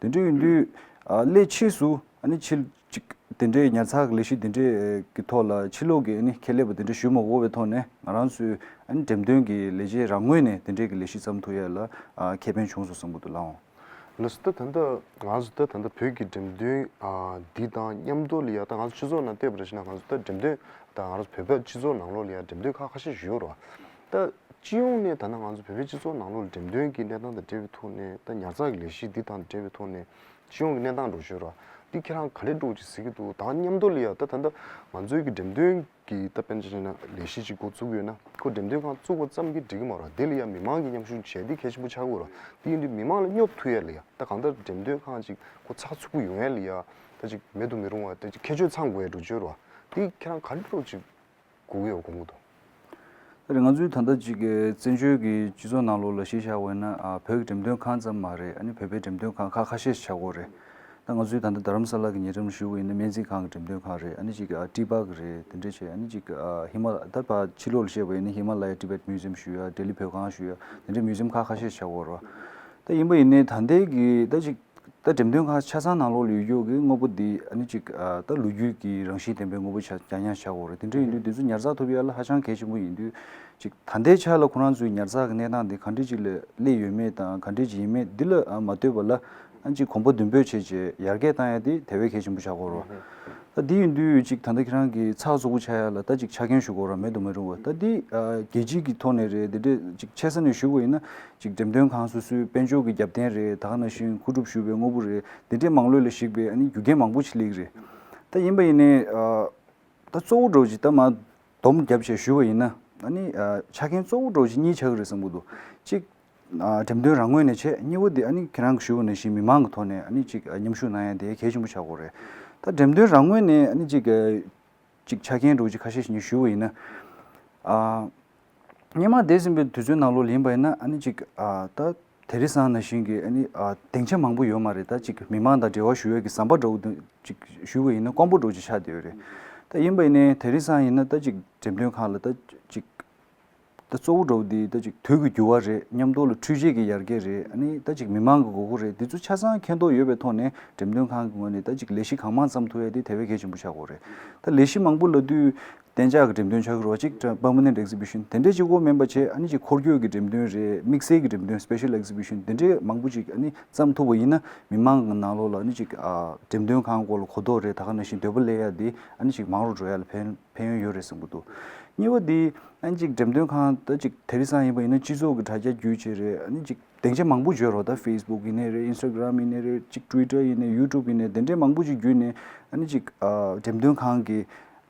དེ་འདྲ་ཡིན་དུས་ཨ་སླད་ཕྱིས་སུ་ཨ་ནི་ཕྱི་ཅིག་དེ་འདྲའི་ཉར་ཚགས་ཀྱི་ལས་གཞི་དེ་འདྲའི་གི་ཐོག་ལ་ཕྱི་ལོགས་ཀྱི་ཨ་ནི་ཁྱད་ལས་པ་དེ་འདྲ་ཞུ་མ་དགོས་པའི་ཐོག་ནས་ང་རང་ཚོའི་ཨ་ནི་འགྲེམས་སྟོན་གྱི་ལས་བྱེད་རང་ངོས་ནས་དེ་འདྲའི་གི་ལས་གཞི་བརྩམ་ཐུབ་ཡ་ལ་ཨ་ཁེ་ཕན་བྱུང་སོང་བསམ་གྱི་འདུག་ལགས་འོང་། ལགས་སོ། ད་ད་ལྟ་ང་ཚོ་ད་ད་ལྟ་བོད་ཀྱི་འགྲེམས་སྟོན་ཨ་འདི་དང་མཉམ་དུ་ལ་ཡ་ད་ང་ཚོ་སྤྱི་ཚོགས་ནང་བལྟས་པ་རེད་ཞེ་ན་ང་ཚོ་ད་འགྲེམས་སྟོན་ད་ང་ཚོ་བོད་པ་སྤྱི་ཚོགས་ནང་ལོགས་ལ་ཡ་འགྲེམས་སྟོན་ཁག་ཁ་ཤས་ཤིག་ཡོད་རེད་བ། ད་སྤྱི་ཡོངས་ནས་ད་ནང་ང་ཚོ་བོད་པའི་སྤྱི་ཚོགས་ནང་ལོགས་ལ་འགྲེམས་སྟོན་གྱི་གནས་སྟངས་དང་འབྲེལ་བའི་ཐོག་ནས། ད་ཉར་ཚགས་ཀྱི་ལས་གཞི་འདི་དང་འབྲེལ་བའི་ཐོག་ནས་སྤྱི་ཡོངས་ཀྱི་གནས་སྟངས་འགྲོ་བཞིན་ར། འདི་ཁྱེད་རང་ག་རེ་འགྲོ་ཅིག་གཟིགས་ཀྱི་འདུག་ད་མཉམ་དུ་ལ་ཡ་ད་ད་ལྟ་ང་ཚོའི་གི་འགྲེམས་སྟོན་གྱི་ད་དཔེར་ན་ཆ་བཞག་ན་ལས་གཞི་ཅིག་འགོ་བཙུགས་ཡོད་ན། ཁོ་འགྲེམས་སྟོན་ཁང་བཙུགས་པ་ཙམ་གྱིས་འགྲིག་གི་མ་རེད། དེ་ལ་ཡ་མི་མང་གི་མཉམ་ཞུགས་བྱས་དེ་གལ་ཆེན་པོ་ཆགས་ཀྱི་ཡོད་ར། དེ་ཡིན་དུས་མི་མང་ལ་སྙོབ་ཐུབ་ཡ་ལ་ཡ། ད་གང་ལྟར་འགྲེམས་སྟོན་ཁང་ཅིག་ཁོ་ཚགས་ཚུད་པོ་ཡོང་ཡ་ལ་ཡ། ད་ཅིག་མེད་དུ་མི་རུང་བ། ད་ཅིག་ཁྱད་ཆོས་ཚང་དགོས་ཡ་འགྲོ་བྱོས་ར། དེ་ཁྱེད་རང་ག་རེ་འགྲོ་ཅིག་དགོས་ཀྱི་ཡོད་དགོངས་ཀྱི་འདུག་ད་རེས་ང་ཚོའི་ད་ལྟ་ཅིག་གི་བཙན་བྱོལ་གྱི་སྤྱི་ཚོགས་ནང་ལོགས་ལ་གཞི་བཞག་པ་ཡིན་ན། ཨ། བོད་ཀྱི་འགྲེམས་སྟོན་ཁང་ཙམ་མ་རེད། ཨ་ནི་བོད་པའི་འགྲེམས་སྟོན་ཁང་ཁག་ཁ་ཤས་ཤིག་ཆགས་ཀྱི་ཡོད་རེད། ད་ང་ཚོའི་ད་ལྟ་རྡ་རམ་ས་ལ་གི་ཉེ་འགྲམ་ཞུ་བ་ཡིན་ན་སྨན་རྩིས་ཁང་གི་འགྲེམས་སྟོན་ཁང་རེད། ཨ་ནི་ཅིག་ཨ་ཊི་པ་གི་རེད། དེ་འདྲ་བྱས། ཨ་ནི་ཅིག་ཨ་ཧི་མ་ལ། ད་ཕར་ཕྱི་ལོགས་ལ་བཤད་པ་ཡིན་ན་ཧི་མ་ལ་ཡ་ཊི་བེཊ་མིའུ་ཛི་ཡམ་ཞུ་ཡ། ལྡི་ལི་བོད་ཁང་ཞུ་ཡ། དེ་འདྲའི་མིའུ་ཛི་ཡམ་ཁག་ཁ་ཤས་ཤིག་ཆགས་ཀྱི་ཡོད་རེད། ད་ཡིན་པ་ཡིན་ནའི་ད་ལྟའི་གི་ད་ཅིག་ད་འགྲེམས་སྟོན་ཁང་ཆ་ཚང་ནང་ལོགས་ལ་ཡོད་རྒྱུ་གི་དངོས་པོ་འདི་ཨ་ནི་ཅིག་ཨ་ད་ལོ་རྒྱུས་ཀྱི་རང་བཞིན་ལྡན་པའི་དངོས་པོ་ཆ་རྐྱང་རྐྱང་ཆགས་ཀྱི་ཡོད་རེད། དེ་འདྲ་ཡིན་དུས་འདི་ཚོ་ཉར་ཚགས་ཐུབ་ཡ་ལ་ཧ་ཅང་གལ་ཆེན་པོ་ཡིན་དུས། ཅིག་ད་ལྟའི་ཆ་ལ་ཁོ་རང་ཚོའི་ཉར་ཚགས་ཀྱི་གནས་སྟངས་འདི་ག་འདྲ་ཅིག་ལ་སླེབས་ཡོད་མེད་དང་ག་འདྲ་ཅིག་ཡིན་མེད་འདི་ལ་ཨ་མ་ལྟོས་པ་ལ། ཨ་ཅིག་གོམ་པ་མདུན་སྤོས་བྱས་བྱས་ཡར་རྒྱས་བཏང་ཡ་དེ་དེ་བས་གལ་ཆེན་པོ་ཆགས་ཀྱི་ཡོད་རེད། ད་འདི་ཡིན་དུས་ཅིག་ད་ལྟ་ཁྱེད་རང་གི་ཚགས་ཚུད་པོ་ཆགས་ཡ་ལ་ད་ཅིག་ཆ་རྐྱེན་ཞུ་དགོས་ར། མེད་དུ་མི་རུང་བ། ད་འདི་ཨ་རྒྱལ་སྤྱི་གི་ཐོག་ནས་རེད། འདི་འདྲས་ཅིག་ཆེ་ས་ནས་ཞུ་དགོས་ཡིན་ན། ཅིག་འགྲེམས་སྟོན་ཁང་སོ་སོའི་དཔལ་འབྱོར་གྱི་རྒྱབ་རྟེན་རེད། ད་ག་ནང་བཞིན་མཁོ་སྒྲུབ་ཞུས་པའི་དངོས་པོ་རེད། འདི་འདྲའི་མང་ལོས་ལ་གཞིགས་པའི་ཨ་ནི་རྒྱུ་རྐྱེན་མང་པོ་ཞིག་སླེབས་ཀྱི་རེད། ད་ཡིན་པ་ཡིན་ནའི་ཨ་ད་གཙོ་བོ་འདྲ་བོ་ཅིག་ད་མར་སྡོམ་བརྒྱབ་བྱས་ཞུས་པ་ཡིན་ན། ཨ་ནི་ཨ་ཆ་རྐྱེན་གཙོ་བོ་འདྲ་བོ་ཅིག་གཉིས་ཆགས་ཀྱི་རེད་བསམ་གྱི་འདུག་གཅིག་ཨ་འགྲེམས་སྟོན་རང་ངོས་ནས་བྱས། གཉིས་པ་དེ་ཨ་ནི་ཁྱེད་རང་གིས་ཞུས་པ་ནང་བཞིན་མི་མང་གི་ཐོག་ནས་ཨ་ནི་ཅིག་ཨ་མཉམ་ཞུགས་གནང་ཡ་དེ་གལ་ཆེན་པོ་ཆགས་ཀྱི་ཡོད་རེད། ད་འགྲེམས་སྟོན་རང་ངོས་ནས་ཨ་ནི་ཅིག་ཨ་ཅིག་ཆ་རྐྱེན་འདྲ་བོ་ཅིག་ཁ་ཤས་ཤིག་ཞུས་པ་ཡིན་ན། ཨ་སྔོན་མ་འདས་ཟིན་པའི་དུས་ཚོད་ནང་ལོགས་ལ་ཡིན་པ་ཡིན་ན། ཨ་ནི་ཅིག་ཨ་ད་དེ་རིང་སང་ནང་བཞིན་གྱི་ཨ་ནི་ཨ་སྡིངས་ཆ་མང་པོ་ཡོད་མ་རེད། ད་ཅིག་མི་མང་དང་འབྲེལ་བ་ཞུ་ཡས་ཀྱི་ཟམ་པ་འདྲ་བོ་དེ་ཅིག་ཞུས་པ་ཡིན་ན་དཀོན་པོ་འདྲ་བོ་ཅིག་ཆགས་བསྡད་ཡོད་རེད། ད་ཡིན་པ་ཡིན་ནའི་དེ་རིང་སང་ཡིན་ན་ད་ཅིག་འགྲེམས་སྟོན་ཁང་ལ་ད་ཅིག་ད་གཙོ་བོ་འདྲ་བོ་འདི་ད་ཅིག་དུས་ཀྱི་འགྱུར་བ་རེད། མཉམ་དུ་ལ་འཕྲུལ་ཆས་ཀྱི་ཡར་རྒྱས་རེད། ཨ་ནི་ད་ཅིག་མི་མང་གི་དགོས་མཁོ་རེད། འདི་ཚོ་ཆ་ཚང་མཁྱེན་རྟོགས་ཡོད་པའི་ཐོག་ནས་འགྲེམས་སྟོན་ཁང་གི་ངོས་ནས་ད་ཅིག་ལས་གཞི་གང་མང་བརྩམས་ཐུབ་ཡ་དེ་དེ་བས་གལ་ཆེན་པོ་ཆགས་ཀྱི་ཡོད་རེད། ད་ལས་གཞི་མང་པོ་ལབ་དུས་གཏན་འཇགས་ཀྱི་འགྲེམས་སྟོན་ཆགས་ཀྱི་རེད་བ། ཅིག་permanent exhibition དེ་འདྲས་གཅིག་པོ་མིན་པ་བྱས། ཨ་ནི་ཅིག་འཁོར་སྐྱོད་ཀྱི་འགྲེམས་སྟོན་རེད། དམིགས་བསལ་གྱི་འགྲེམས་སྟོན་special exhibition དེ་འདྲས་མང་པོ་ཅིག་ཨ་ནི་བརྩམས་ཐུབ་པ་ཡིན་ན། མི་མང་གི་ནང་ལོགས་ལ་ཨ་ནི་ཅིག་ཨ་འགྲེམས་སྟོན་ཁང་སྐོར་ལ་གོ་རྟོགས་རེད། ད་ག་ནང་བཞིན་འདོད་པ་སླེབས་ཡ་དེ་ཨ་ནི་ཅིག་མང་རུ་འགྲོ་ཡ་ལ་ཕན་ཕན་ཡོན་ཡོད་རེད་བསམ་གྱི་འདུག་གཉིས་པ་དེ་ཨ་ནི་ཅིག་འགྲེམས་སྟོན་ཁང་ད་ཅིག་དེ་རིང་སང་ཡིན་པ་ཡིན་ན་སྤྱི་ཚོགས་ཀྱི་དྲ་རྒྱ་བརྒྱུད་བྱས་རེད། ཨ་ནི་ཅིག་སྡིངས་ཆ་མང་པོ་ཡོད་རེད། ད་Facebook ཡིན་ནའི་རེད། Instagram ཡིན་ནའི་རེད། ཅིག་Twitter ཡིན་ནའི་YouTube ཡིན་ནའི་དེ་འདྲའི་མང་པོ་ཅིག་བརྒྱུད་ནས་ཨ་ནི་ཅིག་ཨ་འགྲེམས་སྟོན་ཁང་གི་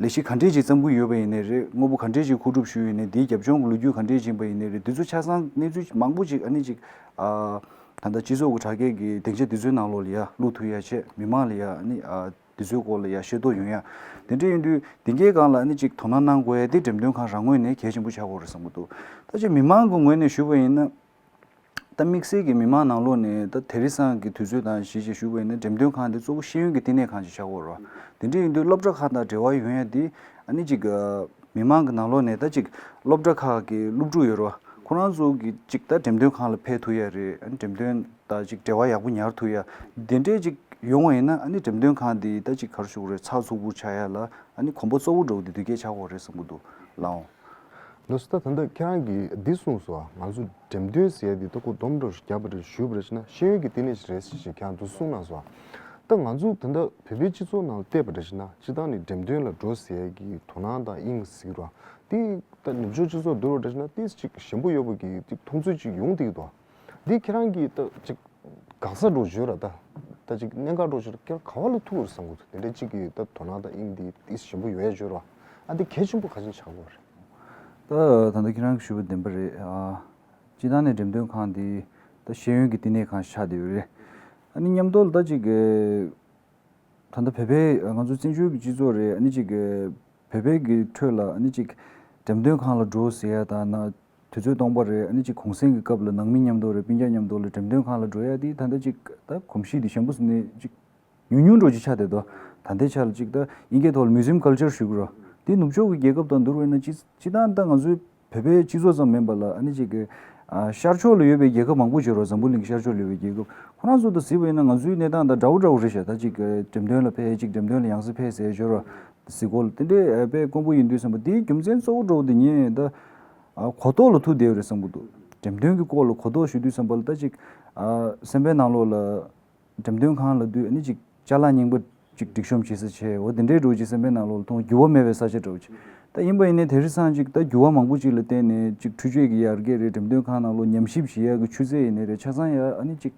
ལས་གཞི་ག་འདྲས་ཅིག་བརྩམས་ཀྱི་ཡོད་པ་ཡིན་ནའི་རེད། དངོས་པོ་ག་འདྲས་ཅིག་མཁོ་སྒྲུབ་ཞུས་ཡིན་ནའི། དེའི་རྒྱབ་ལྗོངས་ཀྱི་ལོ་རྒྱུས་ག་འདྲས་ཅིག་ཡིན་པ་ཡིན་ནའི་རེད། དེ་ཚོ་ཆ་ཚང་གནས་ཚུལ་མང་པོ་ཅིག་ཨ་ནི་ཅིག་ཨ་ད་ལྟ་སྤྱི་ཚོགས་ཀྱི་དྲ་རྒྱའི་གི་སྡིངས་ཆ་དེ་ཚོའི་ནང་ལོགས་ལ་ཡ་བླུག་ཐུབ་ཡ་བྱས། མི་མང་ལ་ཡ་ཨ་ནི་ཨ་དེ་ཚོའི་སྐོར་ལ་ཡ་ཤེས་རྟོགས་ཡོང་ཡ། དེ་འདྲ་ཡིན་དུས་དེ་གའི་སྒང་ལ་ཨ་ནི་ཅིག་དོ་སྣང་གནང་དགོས་ཡ་དེ་འགྲེམས་སྟོན་ཁང་རང་ངོས་ནས་གལ་ཆེན་པོ་ཆགས་ཀྱི་ཡོད་རེད་བསམ་གྱི་འདུག་ད་ཅིག་མི་མང་གི་ངོས་ནས་ཞུས་པ་ཡིན་ན། ད་དམིགས་བསལ་གྱི་མི་མང་ནང་ལོགས་ནས་ད་དེ་རིང་སང་གི་དུས་ཚོད་དང་གཞི་བྱས་ཞུས་པ་ཡིན་ན། འགྲེམས་སྟོན་ཁང་འདི་གཙོ་བོ་ཤེས་ཡོན་གྱི་བསྟི་གནས་ཁང་ཅིག་ཆགས་ཀྱི་ཡོད་རེད་བ། དེ་འདྲ་ཡིན་དུས་སློབ་གྲྭ་ཁག་དང་འབྲེལ་བ་ཡོང་ཡ་དེ་ཨ་ནི་ཅིག་ཨ་མི་མང་གི་ནང་ལོགས་ནས་ད་ཅིག་སློབ་གྲྭ་ཁག་གི་སློབ་ཕྲུག་ཡོད་རེད་བ། ཁོ་རང་ཚོ་གི་ཅིག་ད་འགྲེམས་སྟོན་ཁང་ལ་ཕེབས་ཐུབ་ཡ་རེད། ཨ་ནི་འགྲེམས་སྟོན་དང་ཅིག་འབྲེལ་བ་ཡག་པོ་ཉར་ཐུབ་ཡ་དེ་འདྲས་ཅིག་ཡོང་བ་ཡིན་ན། ཨ་ནི་འགྲེམས་སྟོན་ཁང་འདི་ད་ཅིག་ག་རེ་ཞུ་དགོས་རེད། ཚགས་ཚུད་པོ་ཆགས་ཡ་ལ་ཨ་ནི་གོམ་པ་གཙོ་བོ་འདྲ་བོ་འདི་འདི་གས་ཆགས་ཀྱི་ཡོད་རེད་བསམ་གྱི་འདུག་ལགས་འོང་། ལགས་སོ། ད་ད་ལྟ་ཁྱེད་རང་གིས་འདི་གསུངས་སོང་ཨ། ང་ཚོ་འགྲེམས་སྟོན་ཟེར་ཡ་འདི་ད་ཁོ་སྡོམ་འདྲ་བོ་ཞིག་བརྒྱབ་པ་རེད། ཞུས་པ་རེད་ཟེར་ན་ཤེས་ཡོན་གྱི་བསྟི་གནས་ཤིག་རེད་ཟེར་ཞིག་ཁྱེད་རང་ཚོ་གསུངས་གནང་སོང་ཨ། ད་ང་ཚོ་ད་ལྟ་བོད་པའི་སྤྱི་ཚོགས་ནང་ལ་བལྟས་པ་རེད་ཟེར་ན། སྤྱིར་བཏང་ནས་འགྲེམས་སྟོན་ལ་འགྲོ་ཟེར་ཡ་གི་དོ་སྣང་དང་དབྱིངས་ཟེར་གྱི་རེད་བ། དེ་ད་ནུབ་ཕྱོགས་སྤྱི་ཚོགས་བསྡུར་བ་རེད་ཟེར་ན་ཏོག་ཙམ་ཅིག་ཞན་པོ་ཡོད་པ་གི་ཅིག་མཐོང་ཚུལ་ཅིག་ཡོང་བསྡད་ཀྱི་འདུག་འདི་ཁྱེད་རང་གིས་ད་ཅིག་དགག་ས་འདྲ་བོ་ཅིག་ཡོད་ར། ད་ད་ཅིག་གནད་འགག་འདྲ་བོ་ཅིག་ཁྱེད་རང་ག་བ་ལ་ཐུག་ཡོད་རེད་བསམ་གྱི་འདུག་དེ་འདྲ་ཅིག་གི་ད་དོ་སྣང་དང་དབྱིངས་འདི་ཏོག་ཙམ་ཞན་པོ་ཡོད་ཡ་ཅིག་ཡོད་ར། ཨ་འདི་གལ་ཆེན་པོ་ག་ཅིག་ཆགས་ཀྱི་ཡོད་རེད། ད་ད་ལྟ་ཁྱེད་རང་གིས་ཞུས་པ་བདེན་པ་རེད། ཨ་སྤྱིར་བཏང་ནས་འགྲེམས་སྟོན་ཁང་འདི་ད་ཤེས་ཡོན་གྱི་བསྟི་གནས་ཁང་ཆགས་བསྡད་ཡོད་རེད། ཨ་ནི་མཉམ་དུ་ལ་ད་ཅིག་གི་ད་ལྟ་བོད་པའི་ང་ཚོ་བཙན་བྱོལ་གྱི་སྤྱི་ཚོགས་རེད། ཨ་ནི་ཅིག་གི་བོད་པའི་གི་ཁྲོད་ལ་ཨ་ནི་ཅིག་འགྲེམས་སྟོན་ཁང་ལ་འགྲོ་ཟེར་ཡ་དང་ན། དུས་ཚོད་སྟོང་པ་རེད། ཨ་ནི་ཅིག་གུང་སེང་གི་སྐབས་ལ་ནང་མི་མཉམ་དུ་རེད། སྤུན་ཀྱག་མཉམ་དུ་ལ་འགྲེམས་སྟོན་ཁང་ལ་འགྲོ་ཡ་དེ་ད་ལྟ་ཅིག་ད་གོམས་གཤིས་དེ་ཞན་པོ་ཟིན་ནས་ཅིག་ཉུང་ཉུང་འགྲོ་ཅིག་ཆགས་བསྡད་དོ། ད་ལྟའི་ཆ་ལ་ཅིག་ད་དབྱིན་སྐད་ཐོག་ལ་museum culture ཞུ་གི་རོ། དེ་ནུབ་ཕྱོགས་ཀྱི་རྒྱལ་ཁབ་དང་བསྡུར་བས་ན་ཅི་ཅི་ད་ད་ང་ཚོའི་བོད་པའི་སྤྱི་ཚོགས་ཙམ་མིན་པ་ལ་ཨ་ནི་ཅིག་གི་ཨ་ཤར་ཕྱོགས་ལ་ཡོད་པའི་རྒྱལ་ཁབ་མང་པོ་ཅིག་རོ། འཛམ་བུ་གླིང་གི་ཤར་ཕྱོགས་ལ་ཡོད་པའི་རྒྱལ་ཁབ་ཁོ་རང་ཚོ་དང་གཟིགས་པ་ཡིན་ན་ང་ཚོའི་གནས་སྟངས་དང་འདྲ་བོ་འདྲ་བོ་རེད་ཤག་ད་ཅིག་གི་འགྲེམས་སྟོན་ལ་ཕེབས། ཅིག་འགྲེམས་སྟོན་ལ་ཡང་སེ་ཕེབས་ཟེར་ཞོར་རོ། གཟིགས་སྐོར་ལ་དེ་འདྲའི་དཔེ་དཀོན་པོ་ཡིན་དུས་བསམ་པ། དེའི་རྒྱུ་མཚན་གཙོ་བོ་འདྲ་བོ་དེ་ངས་ད་ཨ་གོ་རྟོགས་ལ་ཐུག་བསྡད་ཡོད་རེད་བསམ་གྱི་འདུག་འགྲེམས་སྟོན་གྱི་སྐོར་ལ་གོ་རྟོགས་ཞུ་དུས་བསམ་པ་ལ་ད་ཅིག་ཨ་སེམས་པའི་ནང་ལོགས་ལ་འགྲེམས་སྟོན་ཁང་ལ་དུས་ཨ་ནི་ཅིག་ཅ་ལག་རྙིང་པ་ཅིག་སྒྲིག་གཤོམ་བྱེད་ས་བྱས། འོ་དེ་འདྲའི་འདྲ་བོ་ཅིག་སེམས་པའི་ནང་ལོགས་ལ་མཐོང་། འགྱུར་བ་མེད་པའི་ས་ཆ་འདྲ་བོ་ཅིག་ ད་ཡིན་པ་ཡིན་ནའི་དེང་སང་ཅིག་ད་འགྱུར་བ་མང་པོ་ཅིག་ལ་བརྟེན་ནས་ཅིག་འཕྲུལ་ཆས་ཀྱི་ཡར་རྒྱས་རེད། འགྲེམས་སྟོན་ཁང་ནང་ལོགས་ཉམས་ཞིབ་བྱེད་ཡག་གི་ཆུ་ཚད་ཡིན་ནའི་རེད། ཆ་ཚང་ཡ་ཨ་ནི་ཅིག་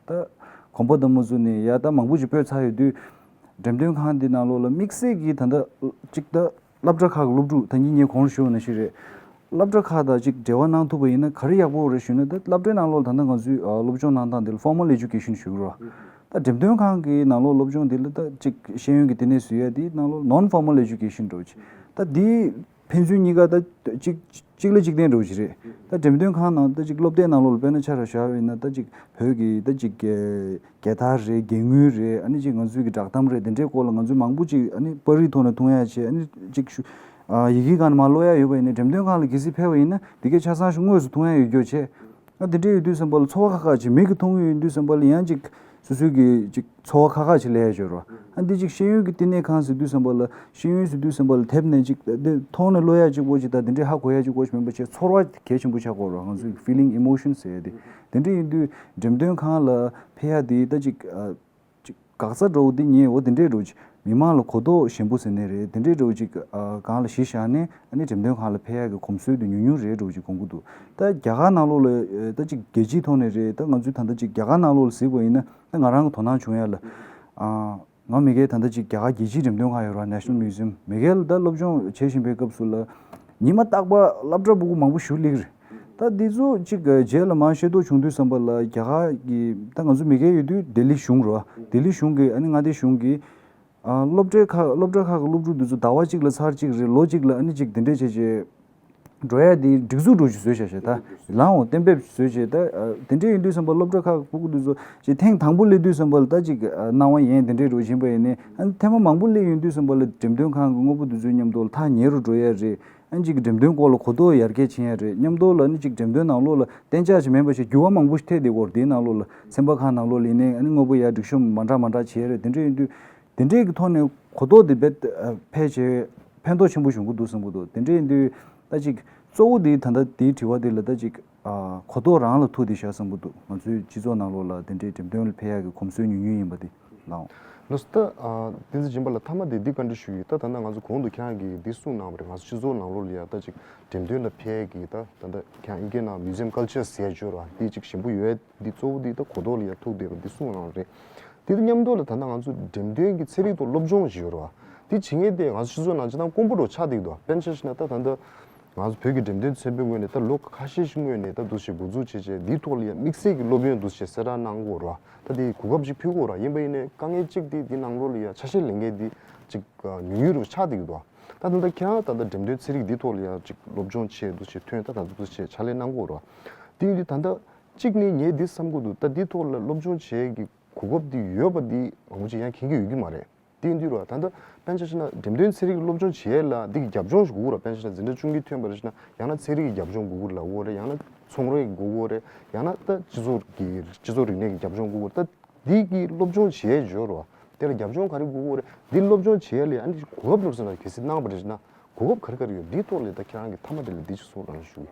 ད་གོམ་པ་དང་མ་བཟུང་ནས་ཡ་ད་མང་པོ་ཅིག་སྤོས་ཚར་ཡོད་དུས། འགྲེམས་སྟོན་ཁང་འདི་ནང་ལོགས་ལ་དམིགས་བསལ་གྱིས་ད་ལྟ་ཅིག་ད་སློབ་གྲྭ་ཁག་གི་སློབ་ཕྲུག་ད་གིན་ངས་གོང་ལ་ཞུས་པ་ནང་བཞིན་རེད། སློབ་གྲྭ་ཁག་དང་ཅིག་འབྲེལ་བ་གནང་ཐུབ་པ་ཡིན་ན་ག་རེ་ཡག་པོ་རེད་ཞུས་ན། ད་སློབ་གྲྭའི་ནང་ལོགས་ད་ལྟ་ང་ཚོའི་ཨ་སློབ་སྦྱོང་གནང་སྟངས་འདི་ལ་formal education ཞུ་གི་རེད་བ། ད་འགྲེམས་སྟོན་ཁང་གི་ནང་ལོགས་སློབ་སྦྱོང་འདི་ལ་ད་ཅིག་ཤེས་ཡོན་གྱི་བསྟི་གནས་བཟོ་ཡ་དེའི་ནང་ལོགས་non formal education འདྲ་བོ་ཅིག་ད་འདི་ཕན་ཚུན་གཉིས་ཀ་ད་གཅིག་གཅིག་ལ་གཅིག་བརྟེན་འདྲ་བོ་ཞིག་རེད། ད་འགྲེམས་སྟོན་ཁང་ནང་ད་ཅིག་སློབ་དེབ་ནང་ལོགས་ལ་དཔེར་ན་ཆ་ར་བཞག་པ་ཡིན་ན། ད་ཅིག་བོད་ཀྱི་ད་ཅིག་རྒྱལ་དར་རེད། རྒྱལ་དངུལ་རེད། ཨ་ནི་ཅིག་ང་ཚོའི་གི་བསྒྲགས་གཏམ་རེད། དེ་འདྲའི་སྐོར་ལ་ང་ཚོས་མང་པོ་ཅིག་ཨ་ནི་པར་རིས་ཐོག་ནས་མཐོང་ཡ་བྱས། ཨ་ནི་ཅིག་ཞུ་ཨ་ཡི་གེའི་སྒང་ནས་མར་ཀློག་ཡ་ཡོད་པ་ཡིན་ན། འགྲེམས་སྟོན་ཁང་ལ་གལ་སྲིད་ཕེབས་པ་ཡིན་ན་དེ་གའི་ཆ་ཚང་ཞིག་དངོས་སུ་མཐོང་ཡ་ཡོད་རྒྱུ་བྱས། ཨ་དེ་འདྲ་ཡོད་དུས་ཙམ་པ་ལ་ཚོར་བ་ཁག་ཁག་ཅིག་མིག་གིས་མཐོང་གི་ཡོད་དུས་ཙམ་པ་ལ་ཡང་ཅིག་སོ་སོའི་གི་ཅིག་ཚོར་བ་ཁག་ཁག་ཅིག་སླེབས་ཡ་ཡོད་རེད་བ། ཨ་འདི་ཅིག་ཤེས་ཡོན་གྱི་བསྟི་གནས་ཁང་ཟེར་དུས་ཙམ་པ་ལ། ཤེས་ཡོན་ཟེར་དུས་ཙམ་པ་ལ་དེབ་ནས་ཅིག་དེ་མཐོང་ནས་ཀློག་ཡ་ཅིག་པོ་ཅིག་དང་དེ་འདྲའི་ཧ་གོ་ཡ་ཅིག་པོ་ཅིག་མིན་པ་བྱས། ཚོར་བ་གལ་ཆེན་པོ་ཆགས་ཀྱི་ཡོད་རེད་བ། ང་ཚོའི་feeling, emotion ཟེར་ཡ་དེ། དེ་འདྲ་ཡིན་དུས་འགྲེམས་སྟོན་ཁང་ལ་ཕེབས་ཡ་དེ་ད་ཅིག་ཨ་ཅིག་འགག་རྩ་འདྲ་བོ་འདི་ཉིད་འོ་དེ་འདྲའི་འདྲ་བོ་ཅིག་མི་མང་ལ་གོ་རྟོགས་ཞན་པོ་ཟེར་ནའི་རེད། དེ་འདྲའི་འདྲ་བོ་ཅིག་ཨ་སྒང་ལ་གཞི་བཞག་ནས་ཨ་ནི་འགྲེམས་སྟོན་ཁང་ལ་ཕེབས་ཡག་གི་གོམས་སྲོལ་དེ་ཉུང་ཉུང་རེད་འདྲ་བོ་ཅིག་དགོངས་ཀྱི་འདུག་ད་རྒྱ་གར་ནང་ལོགས་ལ་ཨ་ད་ཅིག་རྒྱལ་སྤྱིའི་ཐོག་ནས་རེད། ད་ང་ཚོའི་ད་ལྟ་ཅིག་རྒྱ་གར་ནང་ལོགས་ལ་གཟིགས་པ་ཡིན་ན། ད་ང་རང་གི་དོ་སྣང་བྱུང་ཡ་ལ་ཨ་ང་མ་གིར་ད་ལྟ་ཅིག་རྒྱ་གར་རྒྱལ་སྤྱིའི་འགྲེམས་སྟོན་ཁང་ཡོད་རེད་བ། National Museum མ་གིར་ལ་ད་སློབ་སྦྱོང་བྱེད་བཞིན་པའི་སྐབས་སུ་ལ་ཉི་མ་རྟག་པར་སློབ་གྲྭ་ཕྲུ་གུ་མང་པོ་ཞིག་སླེབས་ཀྱི་རེད། ད་འདི་ཚོ་ཅིག་རྗེས་ལ་མར་ཤེས་རྟོགས་བྱུང་དུས་ཙམ་པ་ལ་རྒྱ་གར་གྱི་ད་ང་ཚོ་མ་གིར་ཡོད་དུས་ལྡི་ལི་གཞུང་རེད་བ། ལྡི་ལི་གཞུང་གི་ཨ་ནི་མངའ་སྡེ་གཞུང་གི་ཨ་སློབ་གྲྭའི་ཁག་སློབ་གྲྭ་ཁག་གི་སློབ་ཕྲུག་འདི་ཚོ་ཟླ་བ་གཅིག་ལ་ཚར་གཅིག་རེད། ལོ་གཅིག་ལ་ཨ་ནི་ཅིག་འདི་འདྲས་བྱས་བྱས་འགྲོ་ཡ་དེ་སྒྲིག་འཛུགས་འདྲ་བོ་ཞིག་བཟོས་བཞག་བྱས། ད་ལའང་གཏན་འབེབས་བཟོས་བྱས། ད་ཨ་དེ་འདྲས་ཡིན་དུས་ཙམ་པ་སློབ་གྲྭ་ཁག་གི་ཕྲུ་གུ་འདི་ཚོ་ཅིག་ཐེངས་དང་པོ་སླེབས་དུས་ཙམ་པ་ལ་ད་ཅིག་ཨ་སྣང་བ་ཡན་དེ་འདྲས་འདྲ་བོ་ཡིན་པ་ཡིན་ནའི། ཨ་ཐེངས་མ་མང་པོ་སླེབས་ཡོང་དུས་ཙམ་པ་ལ་འགྲེམས་སྟོན་ཁང་གི་དངོས་པོ་འདི་ཚོའི་མཉམ་དུ་ལ་ཐག་ཉེ་རུ་འགྲོ་ཡ་རེད། ཨ་ནི་ཅིག་འགྲེམས་སྟོན་སྐོར་ལ་གོ་རྟོགས་ཡར་རྒྱས་ཕྱིན་ཡ་རེད། མཉམ་དུ་ལ་ཨ་ནི་ཅིག་འགྲེམས་སྟོན་ནང་ལོགས་ལ་གཏན་འཇགས་ཅིག་མིན་པ་ཞིག་འགྱུར་བ་མང་པོ་ཞིག་ཐེབས་བསྡད་ཀྱི་ཡོད་རེད། དེའི་ནང་ལོགས་ལ་ཚན་པ་ཁག་ནང་ལོགས་ལ་ཡིན་ནའི་ཨ་ནི་དངོས་པོ་ཡར་སྒྲིག་གཤོམ་མ་འདྲ་མ་འདྲ་བྱས་རེད། དེ་འདྲ་ཡིན་དུས་དེ་འདྲས་ཀྱི་ཐོག་ནས་གོ་རྟོགས་དེ་རྦད་ཕལ་ཆེར་ཕན་ཐོགས་ཆེན་པོ་བྱུང་གི་འདུག་བསམ་གྱི་འདུག་དེ་འདྲ་ཡིན་དུས་ད་ཅིག་གཙོ་བོ་དེ་ད་ལྟ་དེའི་དྲི་བ་དེ་ལ་ད་ཅིག་ཨ་གོ་རྟོགས་རང་ལ་ཐུག་བསྡད་ཤག་བསམ་གྱི་འདུག་ང་ཚོའི་སྤྱི་ཚོགས་ནང་ལོགས་ལ་དེ་འདྲའི་འགྲེམས་སྟོན་ལ་ཕེབས་ཡག་གི་གོམས་སྲོལ་ཉུང་ཉུང་ཡིན་པ་དེ་ལའང་། ལགས་སོ། ད་ཨ་བསྟན་འཛིན་སྦྱིན་པ་ལགས། མཐའ་མ་དེ་འདི་བཀའ་འདྲི་ཞུ་ཡིན། ད་ད་ལྟ་ང་ཚོ་གོང་དུ་ཁྱེད་རང་གིས་འདི་གསུངས་གནང་བ་རེད། ང་ཚོ་སྤྱི་ཚོགས་ནང་ལོགས་ལ་ཡ་ད་ཅིག་འགྲེམས་སྟོན་ལ་ཕེབས་ཀྱི་ད་ད་ལྟ་ཁྱེད་རང་ཨིན་སྐད་ནང་museum culture ཟེར་ཡ་ཅིག་ཡོད་རེད་བ། འདི་ཅིག་ཞན་པོ་ཡོད། འདི་གཙོ་བོ་འདི་ད་གོ་རྟོགས་ལ་ཡ་ཐུག་བསྡད་པ་འདི་གསུངས་གནང་བ་རེད། དེ་དང་མཉམ་དུ་ལ་ད་ལྟ་ང་ཚོ་འགྲེམས་སྟོན་གྱི་ཚན་རིག་ཐོག་སློབ་སྦྱོང་ཞིག་ཡོད་རེད་བ། དེ་བྱེད་མཁན་དེ་ང་ཚོ་སྤྱི་ཚོགས་ནང་སྤྱིར་བཏང་དཀོན་པོ་འདྲ་ཆགས་བསྡད་ཀྱི་འདུག་དཔེར་ན་ཆ་བཞག་ན་ད་ད་ལྟ་ང་ཚོ་བོད་ཀྱི་འགྲེམས་སྟོན་ཚན་པའི་ངོས་ནས་ད་ལོ་ཁ་ཤས་ཤིག་སྔོན་ནས་ད་འདུག་སེ་འགོ་འཛུགས་བྱས་བྱས་འདིའི་ཐོག་ལ་ཡ་དམིགས་བསལ་གྱི་སློབ་ཡོན་འདུག་སེ་གསལ་བསྒྲགས་གནང་གི་ཡོད་རེད་བ། ད་དེ་གོ་སྐབས་ཅིག་ཕུལ་གྱི་ཡོད་རེད་བ། ཡིན་པ་ཡིན་ནའི་དཀའ་ངལ་གཅིག་དེ་འདི་ནང་ལོགས་ལ་ཡ་ཆ་ཤས་ལེན་མཁན་འདི་ཅིག་ཉུང་ཉུང་རུ་ཆགས་བསྡད་ཀྱི་འདུག་ད་ད་ལྟ་ཁྱེད་རང་ད་ལྟ་འགྲེམས་སྟོན་ཚན་རིག་འདིའི་ཐོག་ལ་ཡ་ཅིག་སློབ་སྦྱོང་བྱས་འདུག་སེ་ཐོན། ད་ད་འདུག་སེ་ཕྱག་ལས་གནང་གི་ཡོད་རེད་བ། དེ་ཡིན་དུས་ད་ལྟ་གཅིག་ནི་ངས་འདི་བསམ་གྱི་འདུག་ད་འདིའི་ཐོག་ལ་སློབ་སྦྱོང་བྱེད་ཀྱི་གོ་སྐབས་འདི་ཡོད་པ་འདི་མང་པོ་ཅིག་ཡང་མཁྱེན་གྱི་ཡོད་ཀྱི་མ་རེད། དེ་ཡིན་དུས་ར་ད་ལྟ་དཔེར་ན་ཆ་བཞག་ན་འགྲེམས་སྟོན་ཚན་རིག་སློབ་སྦྱོང་བྱེད་ཡས་ལ་འདི་གི་རྒྱབ་ལྗོངས་ཤིག་དགོས་ཀྱི་ར། དཔེར་ན་ཆ་བཞག་ན་འཛིན་གྲྭ་བཅུ་གཉིས་ཐོན་པ་རེད་ཟེར་ན་ཡང་ན་ཚན་རིག་གི་རྒྱབ་ལྗོངས་དགོས་ཀྱི་ལབ་ཡོད་རེད། ཡང་ན་ཚོང་རའི་དགོས་ཀྱི་རེད། ཡང་ན་ད་སྤྱི་ཚོགས་ཀྱི་སྤྱི་ཚོགས་རིག་གནས་ཀྱི་རྒྱབ་ལྗོངས་དགོས་ཀྱི་རེད། ད་འདི་གི་སློབ་སྦྱོང་བྱེད་ཡས་ཡོད་རེད་བ། དེ་ལ་རྒྱབ་ལྗོངས་ག་རེ་དགོས་ཀྱི་རེད། འདི་སློབ་སྦྱོང་བྱེད་ཡས་ལ་ཨ་ནི་གོ་སྐབས་སློབ་ཟེར་ན་གལ་སྲིད་གནང་བ་རེད་ཟེར་ན་གོ་སྐབས་ག་རེ་ག་རེ་ཡོད། འདིའི་ཐོག་ལ་ད་ཁྱེད་རང་གི་མཐའ་མ་དེ་ལ་འདི་ཅིག་གསུང་རོགས་གནང་ཞུ།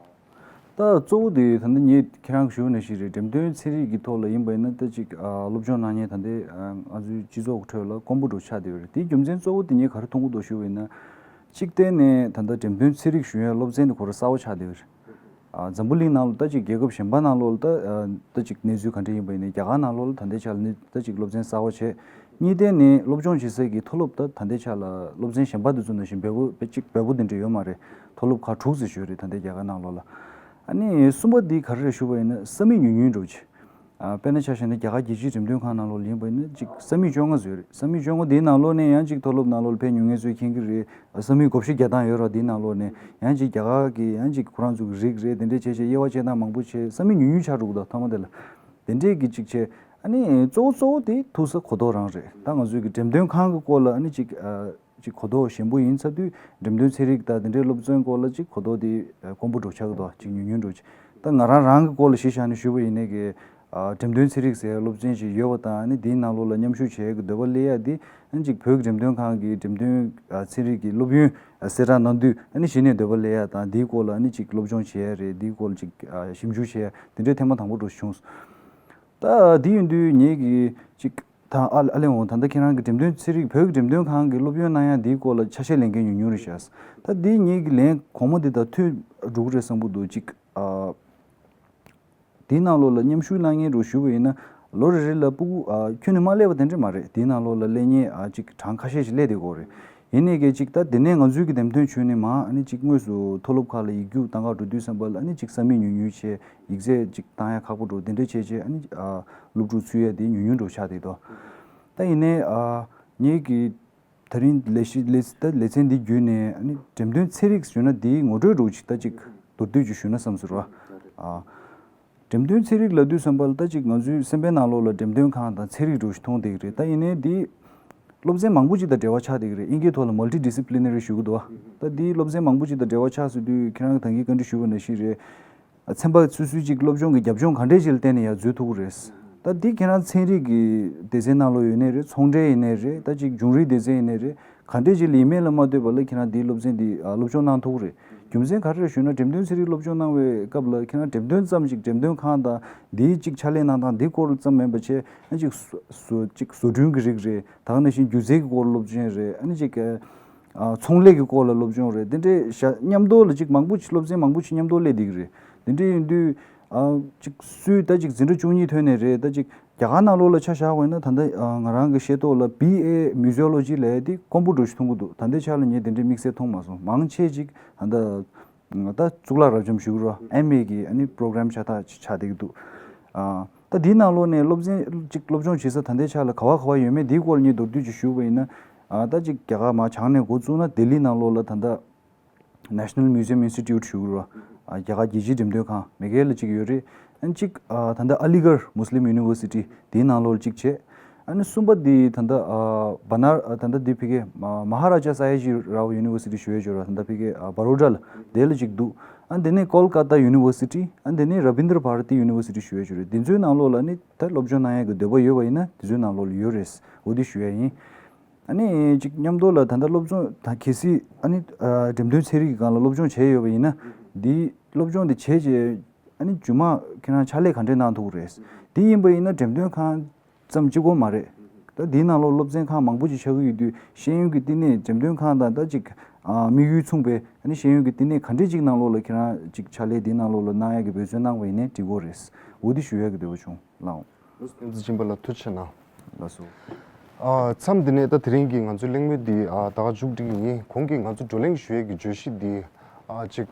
ད་གཙོ་བོ་དེ་ད་ལྟ་ངས་ཁྱེད་རང་གིས་ཞུ་བ་ནང་བཞིན་རེད། འགྲེམས་སྟོན་ཚན་རིག་གི་ཐོག་ལ་ཡིན་པ་ཡིན་ན་ད་ཅིག་ཨ་སློབ་སྦྱོང་གནང་མཁན་ད་ལྟའི་ཨ་ང་ཚོའི་སྤྱི་ཚོགས་ཀྱི་ཁྲོད་ལ་དཀོན་པོ་འདྲ་ཆགས་བསྡད་ཡོད་རེད། དེའི་རྒྱུ་མཚན་གཙོ་བོ་དེ་ངས་ག་རེ་མཐོང་གི་འདུག་ཞུ་བ་ཡིན་ན། གཅིག་གཏན་ནས་ད་ལྟ་འགྲེམས་སྟོན་ཚན་རིག་ཞུ་ཡའི་སློབ་ཚན་དེ་ཁོ་རང་གསར་པ་ཆགས་བསྡད་ཡོད་རེད། ཨ་འཛམ་བུ་གླིང་ནང་ལ་ད་ཅིག་རྒྱལ་ཁབ་གཞན་པ་ནང་ལོགས་ལ་ད་ཨ་ད་ཅིག་གནས་ཚུལ་ག་འདྲ་ཡིན་པ་ཡིན་ནའི་རྒྱ་གར་ནང་ལོགས་ལ་ད་ལྟའི་ཆ་ལ་ནི་ད་ཅིག་སློབ་ཚན་གསར་པ་བྱས། གཉིས་གཏན་ནས་སློབ་སྦྱོང་བྱེད་སའི་གི་མཐོ་སློབ་ད་ད་ལྟའི་ཆ་ལ་སློབ་ཚན་གཞན་པ་དེ་ཚོ་ནང་བཞིན་འབེལ་པོ་དཔེ་ཅིག་འབེལ་པོ་དེ་འདྲ་ཡོད་མ་རེད། མཐོ་སློབ་ཁག་དྲུག་ཙམ་ཞིག་རེད་ད་ལྟའི་རྒྱ་གར་ནང་ལོགས་ལ། ཨ་ནི་གསུམ་པ་འདི་ག་རེ་རེད་ཞུ་བ་ཡིན་ན་ས་མིག་ཉུང་ཉུང་འདྲ་བོ་ཅིག་ཨ་དཔེར་ན་ཆ་བཞག་ན་རྒྱ་གར་རྒྱལ་སྤྱིའི་འགྲེམས་སྟོན་ཁང་ནང་ལོགས་ལ་ཡིན་པ་ཡིན་ན་ཅིག་ས་མིག་བཅོ་ལྔ་ཙམ་ཡོད་རེད། ས་མིག་བཅོ་ལྔ་དེའི་ནང་ལོགས་ནས་ཡང་ཅིག་མཐོ་སློབ་ནང་ལོགས་ལ་ཕེབས་མྱོང་མཁན་ཚོས་མཁྱེན་གྱི་རེད། ས་མིག་བགོ་བཤའ་རྒྱག་སྟངས་ཡོད་རེད། དེའི་ནང་ལོགས་ནས་ཡང་ཅིག་རྒྱ་གར་གྱི་ཡང་ཅིག་ཁོ་རང་ཚོ་གི་རིགས་རེད། དེ་འདྲའི་བྱས་བྱས་དབྱེ་བ་ཕྱེ་སྟངས་མང་པོ་བྱས་ས་མིག་ཉུང་ཉུང་ཆགས་འགྲོ་གི་འདུག་མཐའ་མ་དེ་ལ། དེ་འདྲས་ཀྱི་ཅིག་བྱས་ཨ་ནི་གཙོ་བོ་གཙོ་བོ་དེ་ཐུག་ས་གོ་རྟོགས་རང་རེད། ད་ང་ཚོའི་གི་འགྲེམས་སྟོན་ཁང་གི་སྐོར་ལ་ཨ་ནི་ཅིག་ཨ། ཅིག་གོ་རྟོགས་ཞན་པོ་ཡིན་ཚར་དུས་འགྲེམས་སྟོན་ཚན་རིག་དང་དེ་འདྲའི་སློབ་ཚན་སྐོར་ལ་ཅིག་གོ་རྟོགས་དེ་དཀོན་པོ་འདྲ་ཆགས་ཀྱི་འདུག་ཅིག་ཉུང་ཉུང་འདྲ་ཅིག་ད་ང་རང་རང་གི་སྐོར་ལ་གཞི་བཞག་ནས་ཞུས་པ་ཡིན་ནའི་གི་འགྲེམས་སྟོན་ཚན་རིག་ཟེར་སློབ་ཚན་ཅིག་ཡོད་པ་དང་ཨ་ནི་དེའི་ནང་ལོགས་ལ་མཉམ་ཞུགས་བྱེད་ཡག་གི་འདོད་པ་སླེབས་ཡ་དེ་ཨ་ནི་ཅིག་བོད་ཀྱི་འགྲེམས་སྟོན་ཁང་གི་འགྲེམས་སྟོན་ཚན་རིག་གི་སློབ་ཡོན་གསལ་བསྒྲགས་གནང་དུས་ཨ་ནི་གཞི་ནས་འདོད་པ་སླེབས་ཡ་དང་དེའི་སྐོར་ལ་ཨ་ནི་ཅིག་སློབ་སྦྱོང་བྱེད་ཡ་རེད། དེའི་སྐོར་ལ་ཅིག་ཞིབ་འཇུག་བྱེད་ཡ་དེ་འདྲའི་ཐེངས་མ་དང་པོ་འདྲ་བྱུང་སོང་། ད་དེ་ཡིན་དུས་ངེད་ཀྱིས་ཅིག་ད་ཨ་ཨ་ལེ་འོང་ད་ལྟ་ཁྱེད་རང་གི་འགྲེམས་སྟོན་ཚན་རིག་བོད་ཀྱི་འགྲེམས་སྟོན་ཁང་གི་སློབ་ཡོན་གནང་ཡ་འདིའི་སྐོར་ལ་ཆ་ཤས་ལེན་མཁན་ཉུང་ཉུང་རེད་ཤག་ད་འདི་ངེད་ཀྱི་ལན་གོང་མ་འདི་དང་མཐུན་འགྲོ་གི་རེད་བསམ་གྱི་འདུག་ཅིག་ཨ། དེའི་ནང་ལོགས་ལ་མཉམ་ཞུགས་གནང་མཁན་འདྲ་ཞུ་བ་ཡིན་ན་ལོ་རེ་རེ་ལ་ཕྲུ་གུ་ཨ་ཁྱོན་ནས་མ་སླེབས་པ་དེ་འདྲ་མ་རེད། དེའི་ནང་ལོགས་ལ་སླེབས་མཁན་ཨ་ཅིག་གྲངས་ཁ་ཤས་ཤིག་སླེབས་བསྡད་ཀྱི་ཡོད་རེད། ཡིན་ནའི་གལ་ཅིག་ད་དེ་ནས་ང་ཚོའི་གི་འདེམས་ཐོན་བྱུང་ནས་མ་ཨ་ནི་ཅིག་དངོས་སུ་མཐོ་སློབ་ཁག་ལ་ཡིག་རྒྱུགས་བཏང་ག་འགྲོ་དུས་ཙམ་པ་ལ་ཨ་ནི་ཅིག་ས་མིག་ཉུང་ཉུང་བྱས་ཡིག་ཚད་ཅིག་བཏང་ཡ་ཁག་པོ་འགྲོ་དེ་འདྲ་བྱས་བྱས་ཨ་ནི་ཨ་སློབ་ཕྲུག་ཚུད་ཡ་དེ་ཉུང་ཉུང་འགྲོ་ཆགས་བསྡད་དོ། ད་ཡིན་ནའི་ཨ་ངེད་ཀྱི་ད་རིང་ལས་གཞི་ལས་ད་ལེ་ཚན་འདི་བརྒྱུད་ནས་ཨ་ནི་འགྲེམས་སྟོན་ཚན་རིག་ཞུ་ན་འདིའི་ངོ་སྤྲོད་འདྲ་ཅིག་ད་ཅིག་མདོར་བསྡུས་ཅིག་ཞུ་ན་བསམ་ཟེར་བ། ཨ། འགྲེམས་སྟོན་ཚན་རིག་ལབ་དུས་ཙམ་པ་ལ་ད་ཅིག་ང་ཚོའི་སེམས་པའི་ནང་ལོགས་ལ་འགྲེམས་སྟོན་ཁང་དང་ཚན་རིག་འདྲ་ཞིག་མཐོང་བསྡད་ཀྱི་རེད། ད་ཡིན་ནའི་འདི་སློབ་ཚན་མང་པོ་ཅིག་དང་འབྲེལ་བ་ཆགས་བསྡད་ཀྱི་རེད། དབྱིན་སྐད་ཐོག་ལ་multidisciplinary་ཞུ་གི་འདུག་ད་འདིའི་སློབ་ཚན་མང་པོ་ཅིག་དང་འབྲེལ་བ་ཆགས་ཟེར་དུས་ཁྱེད་རང་གིས་ད་གིན་བཀའ་འདྲི་ཞུས་པ་ནང་བཞིན་རེད། ཚན་པ་སོ་སོའི་ཅིག་སློབ་སྦྱོང་གི་རྒྱབ་ལྗོངས་ག་འདྲས་ཅིག་ལ་བརྟེན་ནས་ཡར་འཛུལ་ཐུབ་ཀྱི་རེད། ད་འདི་ཁྱེད་རང་ཚན་རིག་གི་སྡེ་ཚན་ནང་ལོགས་ཡོད་ནའི་རེད། ཚོང་འབྲེལ་ཡིན་ནའི་རེད། ད་ཅིག་འབྱུང་རིག་སྡེ་ཚན་ཡིན་ནའི་རེད། ག་འདྲས་ཅིག་ལ་ཡིན་མིན་ལ་མ་ལྟོས་པ་ལ་ཁྱེད་རང་འདིའི་སློབ་ཚན་འདི་ཨ་སློབ་སྦྱོང་གནང་ཐུབ་ཀྱི་རེད། རྒྱུ་མཚན་ག་རེ་རེད་ཞུས་ན་འགྲེམས་སྟོན་ཚན་རིག་སློབ་སྦྱོང་གནང་བའི་སྐབས་ལ་ཁྱེད་རང་འགྲེམས་སྟོན་ཙམ་ཞིག་འགྲེམས་སྟོན་ཁང་དང་འདིའི་ཅིག་ཕྱག་ལས་གནང་སྟངས་འདི་སྐོར་ཙམ་མིན་པ་བྱས་ཨ་ཅིག་བཟོ་བཟོ་ཅིག་བཟོ་སྐྲུན་གྱི་རིགས་རེད། ད་ག་ནང་བཞིན་སྒྱུ་རྩལ་གྱི་སྐོར་སློབ་ཚན་རེད། ཨ་ནི་ཅིག་ཨ་ཚོང་ལས་ཀྱི་སྐོར་ལ་སློབ་སྦྱོང་རེད། འདི་འདྲའི་བྱ་མཉམ་དུ་ལ་ཅིག་མང་པོ་ཅིག་སློབ་ཚན་མང་པོ་ཅིག་མཉམ་དུ་སླེབས་བསྡད་ཀྱི་རེད། འདི་འདྲའི་ཡིན་དུས་ཨ་ཅིག་སུས་ད་ཅིག་འཛིན་གྲྭ་བཅུ་གཉིས་ཐོན་ནས་རེད། ད་ཅིག་རྒྱ་གར་ནང་ལོགས་ལ་ཆ་བཞག་པ་ཡིན་ན་ད་ལྟ་ང་རང་གི་ཤེས་རྟོགས་ལ་B A Museology་ལབ་ཡ་དེ་དཀོན་པོ་འདྲ་ཞིག་མཐོང་གི་འདུག་ད་ལྟའི་ཆ་ལ་ངས་དེ་འདྲའི་དམིགས་བསལ་མཐོང་མ་སོང་། མང་ཆེ་ཅིག་ད་ལྟ་ད་གཙུག་ལག་རབ་འབྱམས་ཞུ་གི་རེད། M A་གི་ཨ་ནི་པྲོ་གྷ་རམ་ཤ་སྟག་ཅིག་ཆགས་བསྡད་ཀྱི་འདུག་ཨ་ད་འདིའི་ནང་ལོགས་ནས་སློབ་ཚན་ཅིག་སློབ་སྦྱོང་བྱེད་ས་ད་ལྟའི་ཆ་ལ་ག་བ་ག་བ་ཡོད་མེད་འདིའི་སྐོར་ངས་མདོར་བསྡུས་ཅིག་ཞུས་པ་ཡིན་ན། ཨ་ད་ཅིག་རྒྱ་གར་མར་བྱང་ནས་འགོ་བཙུགས་ན་ལྡི་ལི་ནང་ལོགས་ལ་ད་ལྟ་National Museum Institute་ཞུ་གི་རེད། ཨ་རྒྱ་གར་རྒྱལ་སྤྱིའི་འགྲེམས་སྟོན་ཁང་མེ་ཀལ་ལ་གཅིག་ཡོད་རེད། ཨ་ནི་གཅིག་ཨ་ད་ལྟ་ཨ་ལི་གར་Muslim University་དེའི་ནང་ལོགས་ལ་གཅིག་བྱས། ཨ་ནི་གསུམ་པ་འདི་ད་ལྟ་ཨ་བ་ན་ཨ་ད་ལྟ་འདི་ཕ་གི་ཨ་Maharaja Sayajirao University་ཞུ་ཡས་ཅིག་ཡོད་རེད། ད་ལྟ་ཕ་གི་ཨ་བ་རོ་ཌ་ལ་དེ་ལ་གཅིག་འདུག་ཨ་ནི་དེ་ནས་Kolkata University། ཨ་ནི་དེ་ནས་Rabindra Bharati University་ཞུ་ཡས་ཅིག་ཡོད་རེད། དེ་ཚོའི་ནང་ལོགས་ལ་ནི་ད་སློབ་སྦྱོང་གནང་ཡས་ཀྱི་འདོད་པ་ཡོད་པ་ཡིན་ན་དེ་ཚོའི་ནང་ལོགས་ལ་ཡོད་རེད། འོ་འདི་ཞུ་ཡས་ཡིན། ཨ་ནི་ཅིག་མཉམ་དུ་ལ་ད་ལྟ་སློབ་སྦྱོང་ད་གལ་སྲིད་ཨ་ནི་ཨ་འགྲེམས་སྟོན་ཚན་རིག་གི་སྒང་ལ་སློབ་སྦྱོང་བྱས་ཡོད་པ་ཡིན་ན་འདི་སློབ་སྦྱོང་འདི་བྱས་རྗེས་ཨ་ནི་རྗེས་མ་ཁྱེད་རང་ཕྱག་ལས་ག་འདྲས་གནང་ཐུབ་ཀྱི་རེད། འདི་ཡིན་པ་ཡིན་ན་འགྲེམས་སྟོན་ཁང་ཙམ་གཅིག་པོ་མ་རེད། ད་འདིའི་ནང་ལོགས་སློབ་ཚན་ཁག་མང་པོ་ཅིག་ཆགས་ཀྱི་ཡོད་དུས་ཤེས་ཡོན་གྱི་བསྟི་གནས་འགྲེམས་སྟོན་ཁང་དང་ད་ཅིག་ཨ་དམིགས་ཡུལ་མཚུངས་པའི་ཨ་ནི་ཤེས་ཡོན་གྱི་བསྟི་གནས་ག་འདྲས་ཅིག་ནང་ལོགས་ལ་ཁྱེད་རང་ཅིག་ཕྱག་ལས་འདིའི་ནང་ལོགས་ལ་གནང་ཡག་གི་འབད་བརྩོན་གནང་བ་ཡིན་ནའི་འགྲིག་གི་རེད། འོ་འདི་ཞུ་ཡག་གི་འདོད་པ་བྱུང་། ལགས། བསྟན་འཛིན་སྦྱིན་པ་ལགས་ཐུགས་རྗེ་གནང་། ལགས་སོ། ཨ་མཚམས་འདི་ནས་ད་དེ་རིང་གི་ང་ཚོའི་གླེང་མོལ་འདི་ཨ་ད་ག་མཇུག་སྒྲིལ་གྱི་ཡིན། གོང་གི་ང་ཚོ་བགྲོ་གླེང་ཞུ་ཡས་ཀྱི་བརྗོད་གཞི་འདི་ཨ་ཅིག་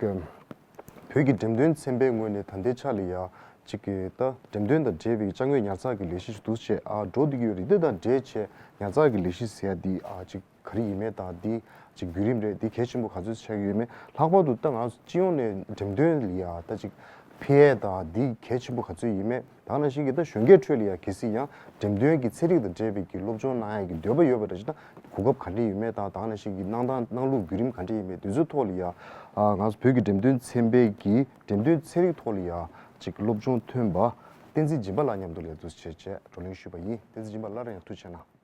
བོད་ཀྱི་འགྲེམས་སྟོན་ཚན་པའི་ངོས་ནས་ད་ལྟའི་ཆ་ལ་ཡ་ཅིག་གི་ད་འགྲེམས་སྟོན་དང་འབྲེལ་བའི་ཅ་དངོས་ཉར་ཚགས་ཀྱི་ལས་གཞི་ཞིག་འདུག་ཅེས་ཨ་འགྲོ་བསྡད་ཀྱི་ཡོད་རེད། འདི་དང་འབྲེལ་བྱས་ཉར་ཚགས་ཀྱི་ལས་གཞི་ཟེར་ཡ་འདི་ཨ་ཅིག་ག་རེ་ཡིན་མེད་དང་འདི་ཅིག་བརྒྱུད་རིམ་རེད། འདི་གལ་ཆེན་པོ་ག་ཚོད་ཆགས་ཀྱི་ཡོད་མེད། ལྷག་པར་དུ་ད་ང་ཚོ་སྤྱི་ཡོངས་ནས་འགྲེམས་སྟོན་ལ་ཡ་ད་ཅིག་ཕན་ཡས་དང་འདི་གལ་ཆེན་པོ་ག་ཚོད་ཡིན་མེད། ད་ག་ནང་བཞིན་གྱི་ད་གཞོན་སྐྱེས་ཁྲོད་ལ་ཡ་གལ་སྲིད་ཡང་འགྲེམས་སྟོན་གྱི་ཚན་རིག་དང་འབྲེལ་བའི་གི་སློབ་སྦྱོང་གནང་ཡ་གི་འདོད་པ་ཡོད་པ་འདྲ་ཞིག་ད་གོ་སྐབས་ག་འདྲས་ཡོད་མེད་དང་ད་ག་ནང་བཞིན་གྱི་གནང་སྟངས་གནང་ལུགས་བརྒྱུད་རིམ་ག་འདྲས་ཡིན་མེད་དེ་ཚོའི་ཐོག་ལ་ཡ་ཨ་ང་ཚོ་བོད་ཀྱི་འགྲེམས་སྟོན་ཚན་པའི་གི་འགྲེམས་སྟོན་ཚན་རིག་ཐོག་ལ་ཡ་ཅིག་སློབ་སྦྱོང་ཐོན་པ་བསྟན་འཛིན་སྦྱིན་པ་ལགས་མཉམ་དུ་ལས་འཛུགས་བྱས་བྱས་བགྲོ་གླེང་ཞུས་པ་ཡིན། བསྟན་འཛིན་སྦྱིན་པ་ལགས་རང་ཡང་ཐུགས་རྗེ་གནང་།